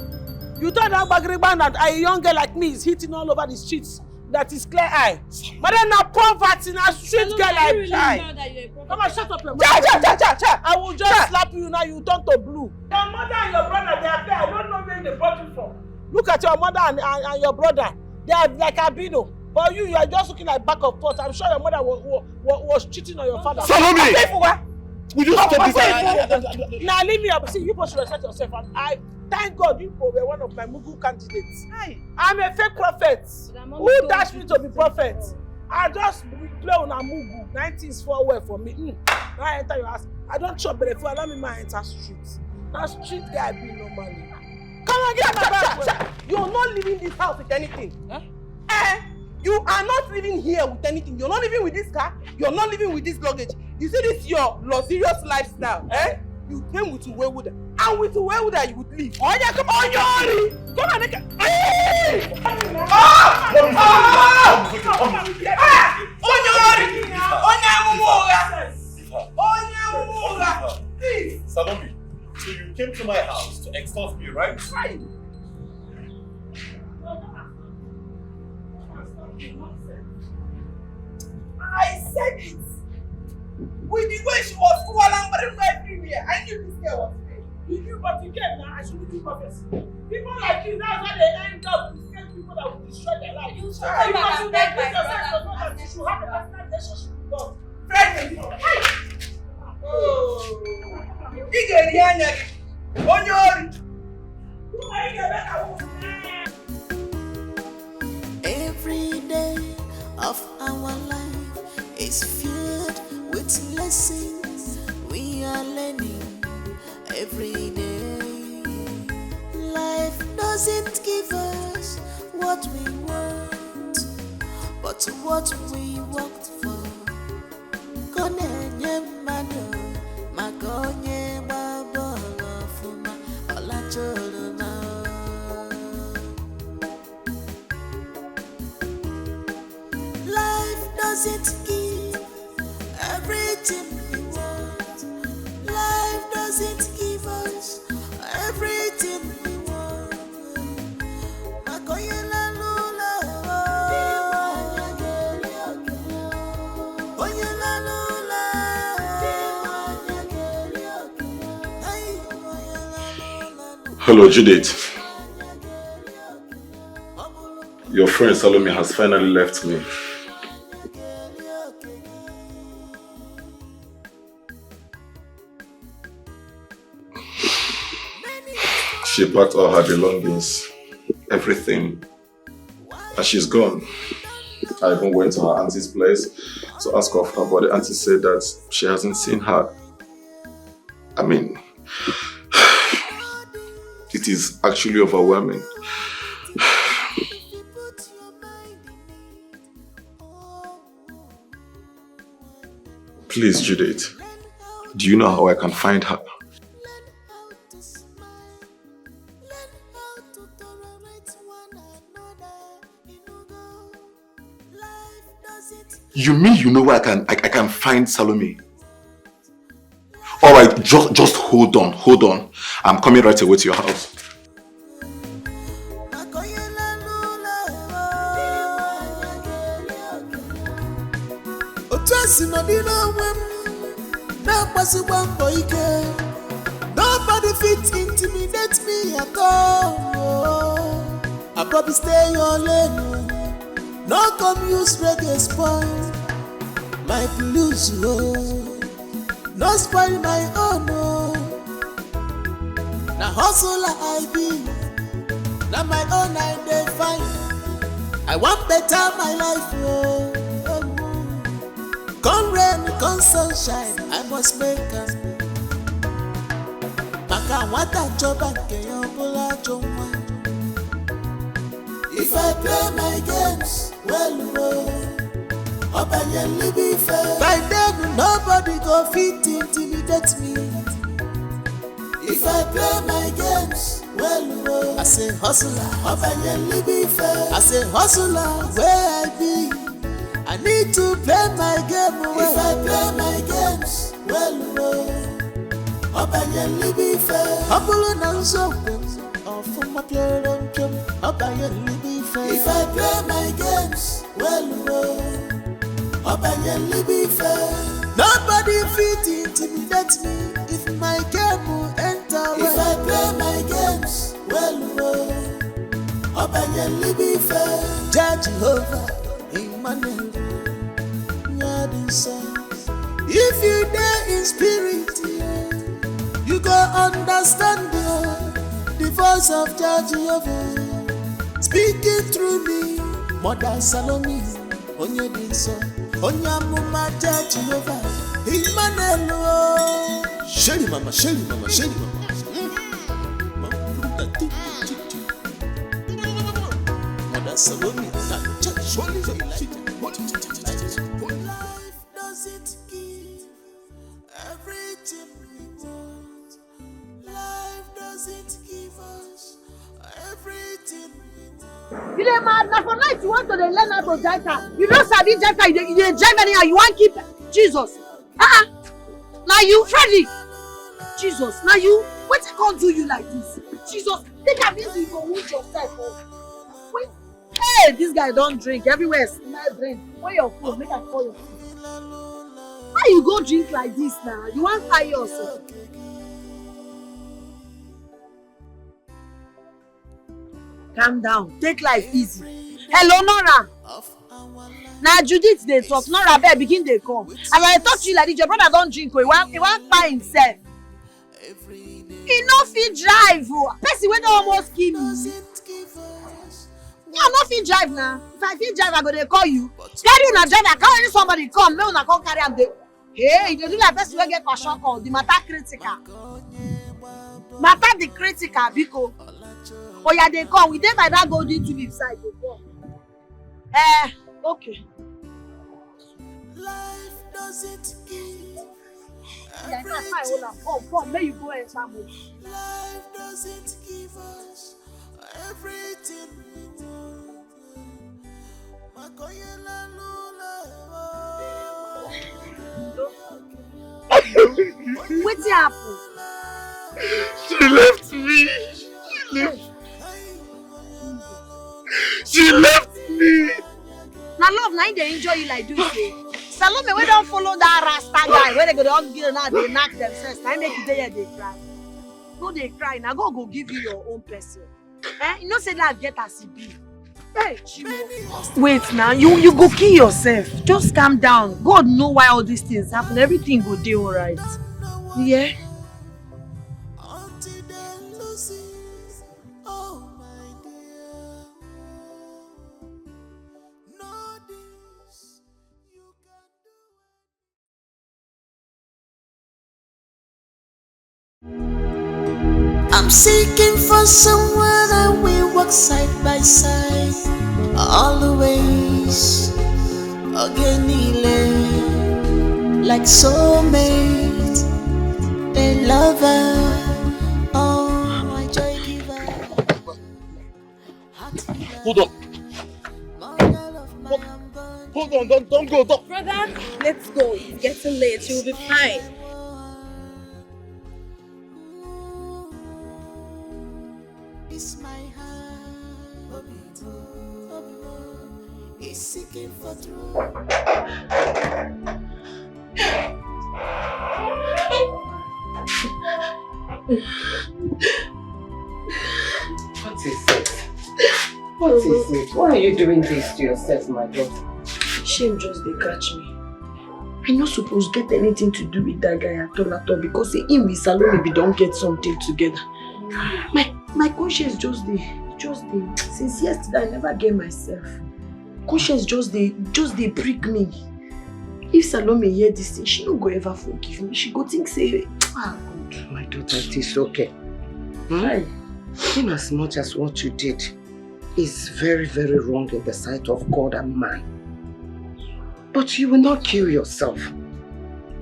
You thought that Bagriban that a young girl like me is hitting all over the streets, that is clear eye. Madam, na poverty, na street girl I try. Come on, shut up your mouth. Cha, cha, cha, cha, cha. I will just slap you now, you turn to blue. Your mother and your brother, they are there. I don't know where they brought you from. Look at your mother and, and, and your brother. They are like albino. But you, you are just looking like back of pot. I'm sure your mother was, was, was cheating on your father. Salome! Will you stop this? Now leave me up. See, you must respect yourself. And I thank God you were one of my Mugu candidates. I'm a fake prophet. Who dashed me to be prophet? I just play on a Mugu. Nine things fall well for me. Mm. Now I enter your house. I don't chop belle. If you allow me, my enter street. Now street guy be normally. Come on, get my bag. You're not leaving this house with anything. Huh? Eh? You are not living here with anything. You're not living with this car. You're not living with this luggage. You see this your luxurious lifestyle, eh? You came with Uwe Uda. And with Uwe Uda, you would leave. Oh, yeah, come on, Yori. Come on, nigga. Hey! Ah! Ah! Ah! Onye ori! Onye amụma ụgha! Onye amụma ụgha! Please! Salome, so you came to my house to extort me, right? Fine. I said it! With the way she was quarreling everywhere, I knew this girl was fake. You knew, but you came now, I should give you prophecy. People like you, that's why they end up with fake people that will destroy their life. You should come back and beg my brother. You should have a personal relationship with God. Friend, oh, ị ga-eri anya gị, onye ori. Every day of our life is filled with lessons we are learning every day. Life doesn't give us what we want, but what we worked for. Ka ọ na-enye mmadụ maka onye gba bọọlụ ọfụma, ọ lacha oroma. Life doesn't give everything we want. Life doesn't give us everything we want. Maka onye lalụ ụlọ, onye lalụ ụlọ. Hey, onye lalụ ụlọ. Hello, Judith. Your friend Salome has finally left me. She packed all her belongings, everything, and she's gone. I even went to her auntie's place to ask of her, but the auntie said that she hasn't seen her. I mean, it is actually overwhelming. Please, Judith, do you know how I can find her? You mean you know where I can, I, I can find Salome? All right, just, just hold on, hold on. I'm coming right away to your house. Otu esi nọdụ n'onwe m, na-agbasikwa mbọ ike. Nobody fit intimidate me at all. I probably stay your lane. No come use reggae spoil my blues, oh. No spoil my own, oh. Na hustler I be. Na my own I dey find. I want better my life, oh. Come rain, come sunshine, I must make am. Maka nwata chọba nke ya, ọ bụla ajọ nwa. If I play my games well, oh, ọ banye nlibe ife. By then, nobody go fit intimidate me. If I play my games well, oh, as a hustler, ọ banye nlibe ife. As a hustler, where I be, I need to play my game well. If I play my games well, oh, ọ banye nlibe ife. Ọ bụrụ na nzọụkwụ m, ọ From my pure and pure, up I am living fair. If I play my games well, well, up I am living fair. Nobody fit intimidate me if my game will enter well. If I play my games well, well, up I am living fair. Jah Jehovah, Emmanuel, Nyadi Son. If you dey in spirit, you go understand the, the voice of Jah Jehovah speaking through me. Mother Salome, onye dị nsọ, onye amụma Jah Jehovah, Emmanuel. Oh. Shelly mama, Shelly mama, Shelly mama. Mm. Mama, look at it. Mother Salome, that church, holy, holy, holy, holy, holy. Life doesn't give everything we want. Life doesn't give us everything we want. You dey mad? Na for night you want to dey learn how to drive car. You no sabi drive car. You dey, you dey drive anyhow. You wan keep Jesus. Ah, ah. Na you, Freddy. Jesus, na you. Wetin come do you like this? Jesus, take am easy, you go wound yourself. Oh. Wait. Hey, this guy don drink. Everywhere smell drink. Where your phone? Make I call your phone. Why you go drink like this now? You wan tie yourself? Calm down. Take life easy. Hello, Nora. Na Judith dey talk. Nora, abeg, begin dey come. As I talk to you like this, your brother don drink. Oh, he wan, he wan kpai himself. He no fit drive. Oh, person wey don almost kill me. Me, I no fit drive na. If I fit drive, I go dey call you. Carry una driver, carry somebody come. Make una come carry am dey. Hey, you dey do like person wey get kwashiorkor. The matter critical. Matter the critical, biko. Oya, dey come. We dey by that golden tulip side, dey come. Eh, okay. Life doesn't give Yeah, that's fine. Hold on. Come, come. Make you go enter mood. Life doesn't give us everything we want. Wetin happen? She left me. She left. She left me. Na love na him dey injure you like this, eh? Salome wey don follow that rasta guy wey dey go dey hug girl now dey knack themselves, na him make you dey here dey cry. No dey cry, na God go give you your own person. Eh? You know say life get as e be. Hey, Chiwo. Wait now, you, you go kill yourself. Just calm down. God know why all these things happen. Everything go dey alright. Yeah? Until dem lose it. Oh, my dear. Know this, you can do it. I'm seeking for someone I will walk side by side always. Ogenile, like soulmate, a lover, oh, my joy giver. Hold on. Hold on, don't, don't go, don't. Brother, let's go. It's getting late. You'll be fine. It's my heart. Is seeking for truth. What is it? What is it? Why are you doing this to yourself, my daughter? Shame just dey catch me. I no suppose get anything to do with that guy at all, at all, because say him with Salome be don get something together. My, my conscience just dey, just dey. Since yesterday, I never get myself. Conscience just dey, just dey prick me. If Salome hear this thing, she no go ever forgive me. She go think say, ah, God. My daughter, it is okay. Hmm? In as much as what you did is very, very wrong in the sight of God and man, but you will not kill yourself.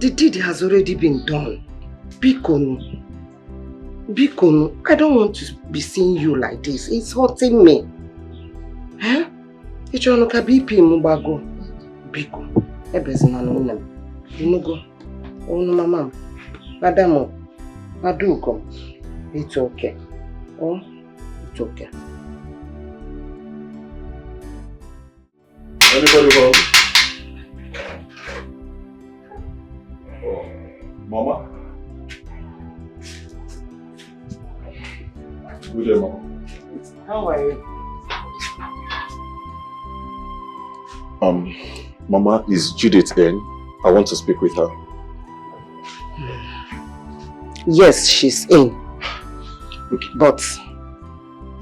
The deed has already been done. Biko nu. Biko nu, I don't want to be seeing you like this. It's hurting me. Eh? Ị chọrọ ka B P m gbago? Biko, ebezina na nne m. Ịnụgo? Unu mama m. Madam, Aduko, it's okay. Oh, It's okay. Anybody home? Oh, Mama? Good day, Mama. How are you? Um, Mama, is Judith in? I want to speak with her. Yes, she's in. But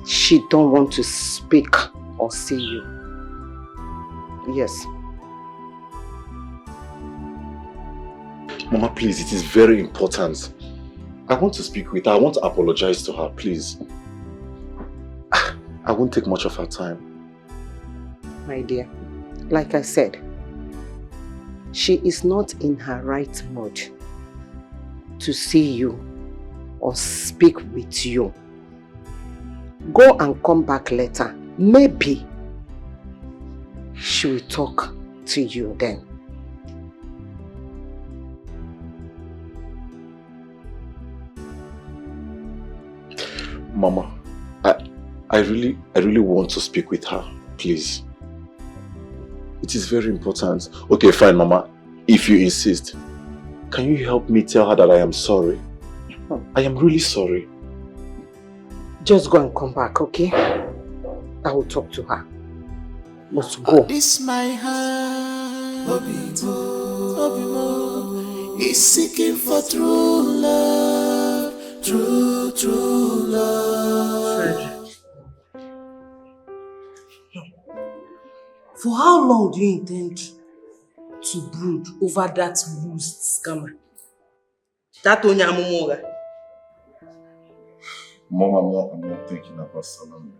she don't want to speak or see you. Yes. Mama, please, it is very important. I want to speak with her. I want to apologize to her, please. Ah, I won't take much of her time. My dear, like I said, she is not in her right mood to see you or speak with you. Go and come back later. Maybe she will talk to you then. Mama, I, I really, I really want to speak with her, please. It is very important. Okay, fine, Mama. If you insist, can you help me tell her that I am sorry? I am really sorry. Just go and come back, okay? I will talk to her. Must go. This my heart, Obimo, Obimo is seeking for true love, true, true love. For how long do you intend to brood over that loose scammer? That onye amụma ụgha. Mom, I'm not, I'm not thinking about Salome.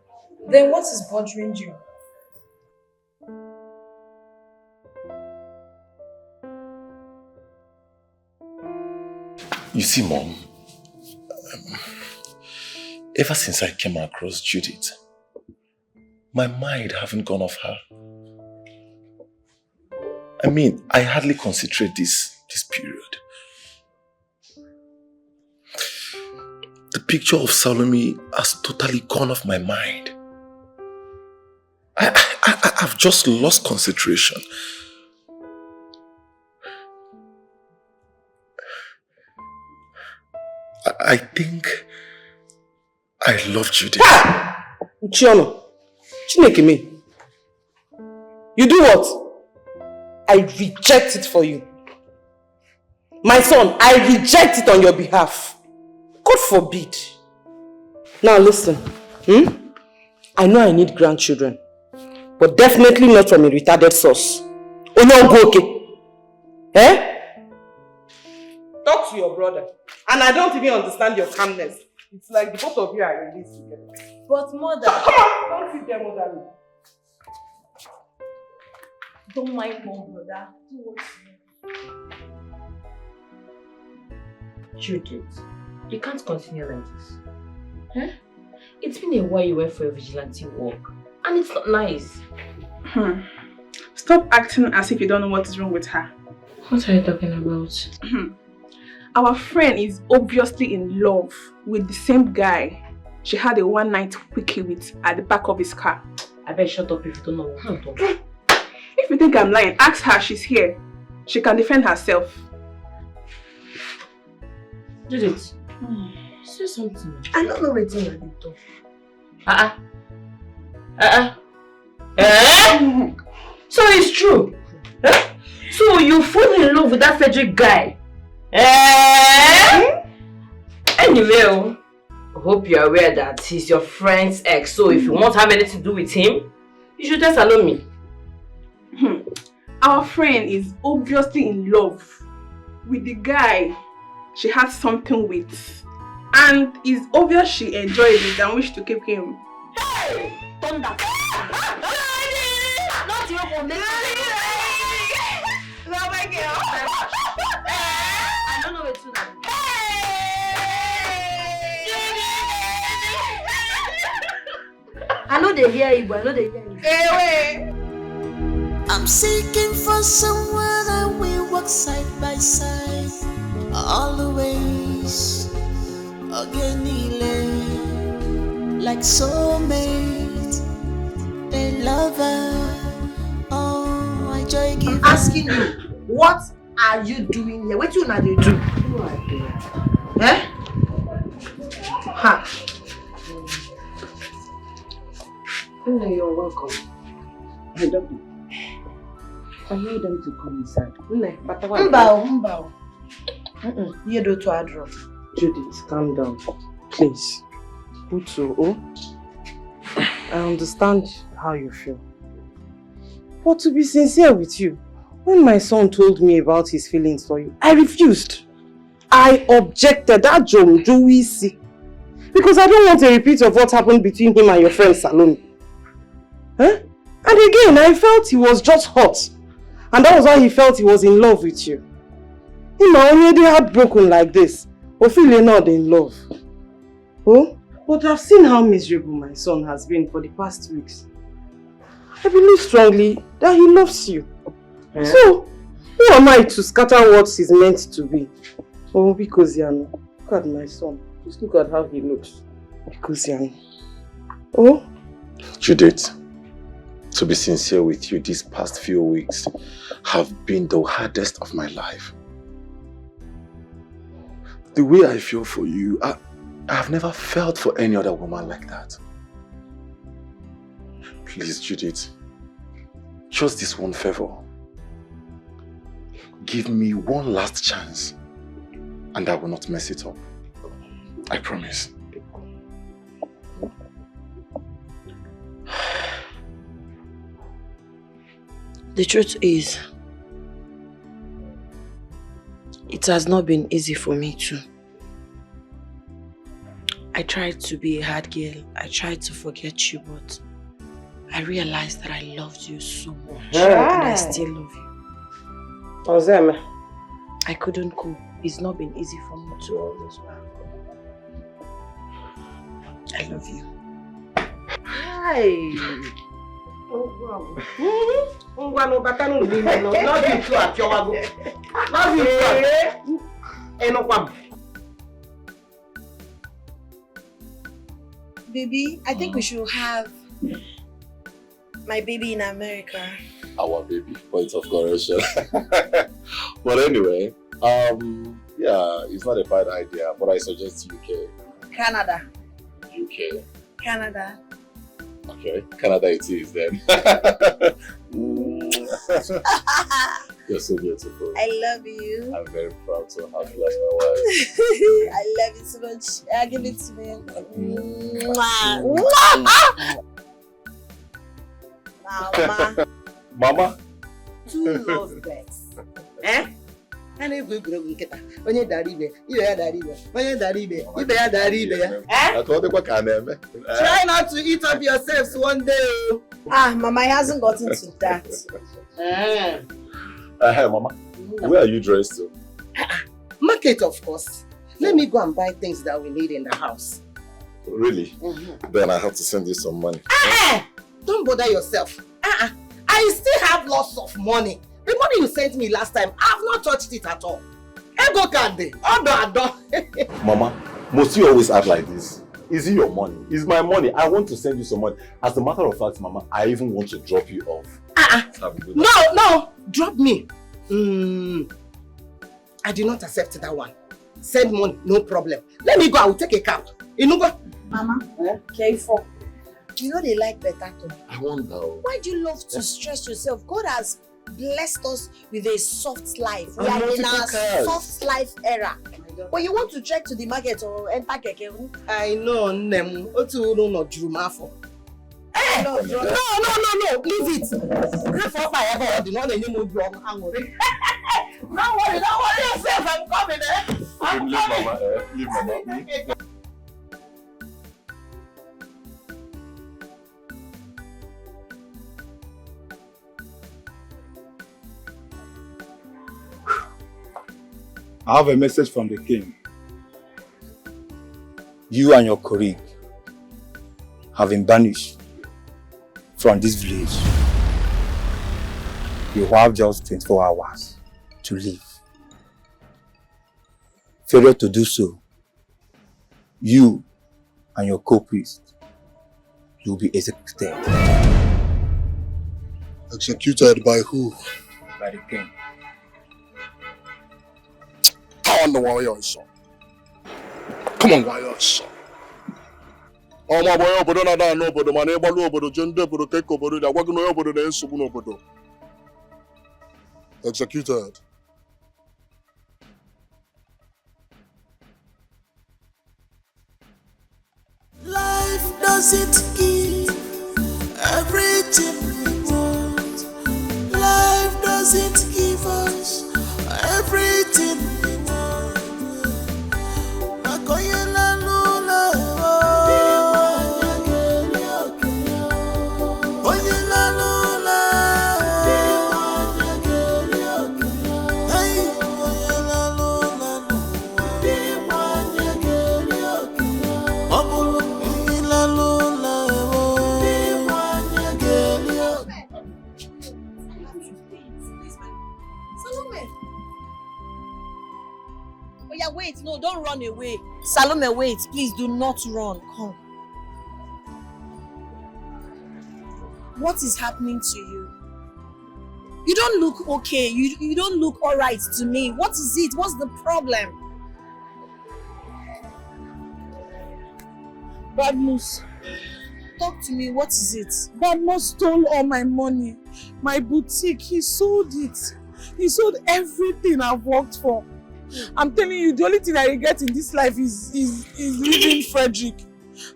Then what is bothering you? You see, Mom, um, ever since I came across Judith, my mind haven't gone off her. I mean, I hardly concentrate this this period. The picture of Salome has totally gone off my mind. I, I, I, I've just lost concentration. I, I think I love Judith. Uche ọnụ. Chineke me. You do what? I reject it for you. My son, I reject it on your behalf. God forbid. Now listen. Hmm? I know I need grandchildren, but definitely not from a retarded source. Onye ọgwụ oke. Eh? Talk to your brother. And I don't even understand your calmness. It's like the both of you are in this together. But mother. Come on, don't sit there, mother. Don't mind mom, brother. Do what you want. Judith, you can't continue like this. Eh? It's been a while you went for a vigilante walk, and it's not nice. Hmm. Stop acting as if you don't know what is wrong with her. What are you talking about? Hmm. Our friend is obviously in love with the same guy she had a one night quickie with at the back of his car. I bet shut up if you don't know what I'm talking. If you think I'm lying, ask her, she's here. She can defend herself. Judith, say something. I don't know wetin I dey talk. Uh-uh. Uh-uh. Eh? So it's true. Eh? So you fall in love with that Frederick guy. Eh? Anyway, oh, I hope you're aware that he's your friend's ex. So if you want to have anything to do with him, you should tell Salome. Hmm. Our friend is obviously in love with the guy she had something with. And it's obvious she enjoyed it and wished to keep him. Hey! Thunder! Not you for me. Love my girl. I don't know what to do. I know they hear you, but I know they hear you. Ewe. I'm seeking for someone I will walk side by side always. Oge niile, Like soulmate, a lover. Oh, I joy give. Asking you, what are you doing here? Wetin una dey do? Eh? Ha. Nne, you're welcome. I don't know. I need them to come inside. Nne, bata wa. Mba o, mba o. Mm-mm. Ihe dị otu adịrọ. Judith, calm down. Please. Utu, oh? I understand how you feel. But to be sincere with you, when my son told me about his feelings for you, I refused. I objected. That Jom Joey see. Because I don't want a repeat of what happened between him and your friend Salome. Huh? And again, I felt he was just hot. And that was why he felt he was in love with you. Him na only dey heartbroken like this. Or feeling not in love. Oh? But I've seen how miserable my son has been for the past weeks. I believe strongly that he loves you. Eh? So, who am I to scatter what is meant to be? Oh, because you know, look at my son. Just look at how he looks. Because you know. Oh? Judith, to be sincere with you, these past few weeks have been the hardest of my life. The way I feel for you, I, I've never felt for any other woman like that. Please, Judith, just this one favor. Give me one last chance, and I will not mess it up. I promise. The truth is, it has not been easy for me too. I tried to be a hard girl. I tried to forget you, but I realized that I loved you so much. And I still love you. Ozeme. I couldn't cope. It's not been easy for me to always work. I love you. Hi. Ngwa no bata no ni no. Love you too, Afiowago. Love you too. Enokwa. Baby, I think we should have my baby in America. Our baby, point of correction. But anyway, um, yeah, it's not a bad idea, but I suggest U K. Canada. U K. Canada. Okay, Canada it is then. You're so beautiful. I love you. I'm very proud to have you as my wife. I love you so much. Uh, give it to me. Mwah. Mama. Mama. Two lovebirds. Eh? A na-egwu egwuregwu nkịta. Onye dara ibe, ibe ya dara ibe. Onye dara ibe, ibe ya dara ibe ya. Eh? Ka ọ dịkwa ka a na-eme. Try not to eat up yourselves one day. Oh. Ah, Mama, it hasn't gotten to that. Eh. Uh, hey, Mama, where are you dressed to? Market, of course. Let me go and buy things that we need in the house. Really? Mm-hmm. Then I have to send you some money. Eh, eh! Don't bother yourself. Uh-uh. I still have lots of money. The money you sent me last time, I've not touched it at all. Ego ka dị, ọdọ adọ. Mama, must you always act like this? Is it your money? It's my money. I want to send you some money. As a matter of fact, Mama, I even want to drop you off. Uh-uh. No, no, drop me. Mm, I did not accept that one. Send money, no problem. Let me go, I will take a cab. Inugo? Mama, eh? Careful. You know they like better too. I wonder. Why do you love to stress yourself? God has blessed us with a soft life. We are in our soft life era. But you want to trek to the market or enter keke? I know, Nnem. Otu unu no juru m afọ. Eh, no, no, no, no, no, leave it. Afọ ọkpa ya bụ ọdị na ọ na-enye m obi ọṅụ, aṅụrị. Don't worry, don't worry yourself, I'm coming, eh? I'm coming. Leave Mama, eh? Leave Mama. I have a message from the king. You and your colleague have been banished from this village. You have just twenty-four hours to leave. Failure to do so, you and your co-priest You'll be executed. Executed by who? By the king. Power the warrior son. Come on, warrior son. Ọma bụ onye obodo na-ada n'obodo mana ịgbalụ obodo jee ndị obodo keke obodo dị agwa gị na onye obodo na nsogbu n'obodo. Executed. Life doesn't give everything we want. Life doesn't give us everything we want. Maka onye na-alụ ụlọ, onye na-alụ ụlọ, hey, onye na-alụ ụlọ. Salome! Oh yeah, wait, no, don't run away. Salome, wait, please do not run. Come. What is happening to you? You don't look okay. You, you don't look all right to me. What is it? What's the problem? Badmus. Talk to me. What is it? Badmus stole all my money. My boutique, he sold it. He sold everything I've worked for. I'm telling you, the only thing I regret in this life is is, is leaving Frederick.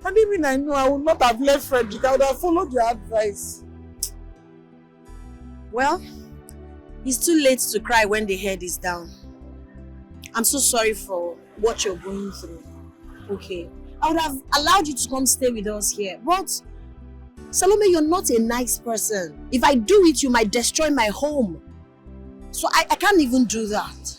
And even I know I would not have left Frederick. I would have followed your advice. Well, it's too late to cry when the head is down. I'm so sorry for what you're going through. Okay. I would have allowed you to come stay with us here. But, Salome, you're not a nice person. If I do it, you might destroy my home. So I, I can't even do that.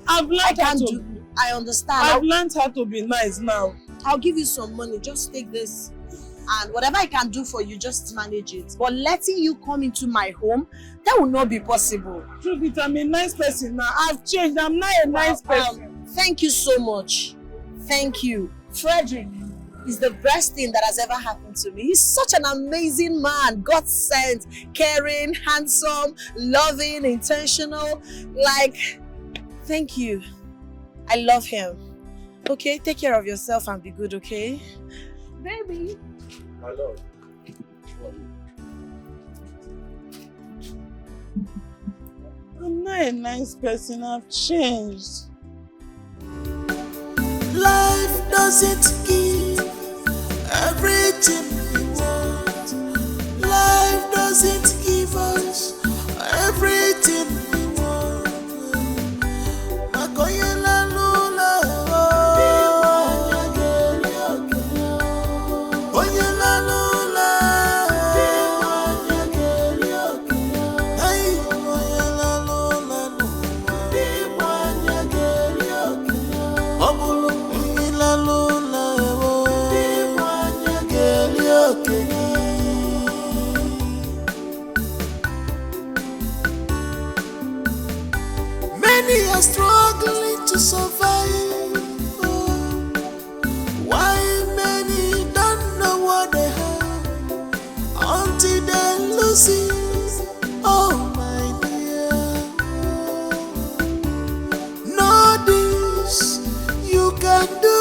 I've learned I how can't to do. I understand. I've I'll, learned how to be nice now. I'll give you some money. Just take this. And whatever I can do for you, just manage it. But letting you come into my home, that will not be possible. Truth is, I'm a nice person now. I've changed. I'm not a nice person. Um, thank you so much. Thank you. Frederick is the best thing that has ever happened to me. He's such an amazing man, God sent, caring, handsome, loving, intentional. Like, thank you. I love him. Okay, take care of yourself and be good, okay? Baby. My love. I'm not a nice person. I've changed. Life doesn't give everything we want. Life doesn't give us everything we want. Maka onye na-alụ ụlọ, onye na-alụ ụlọ, hey, onye na-alụ ụlọ n'ụwa, ọ bụrụ na ị lalụ ụlọ, kelie oke gị. Many are struggling to survive. Oh, why many don't know what they have until they lose it. Oh my dear, know this, you can do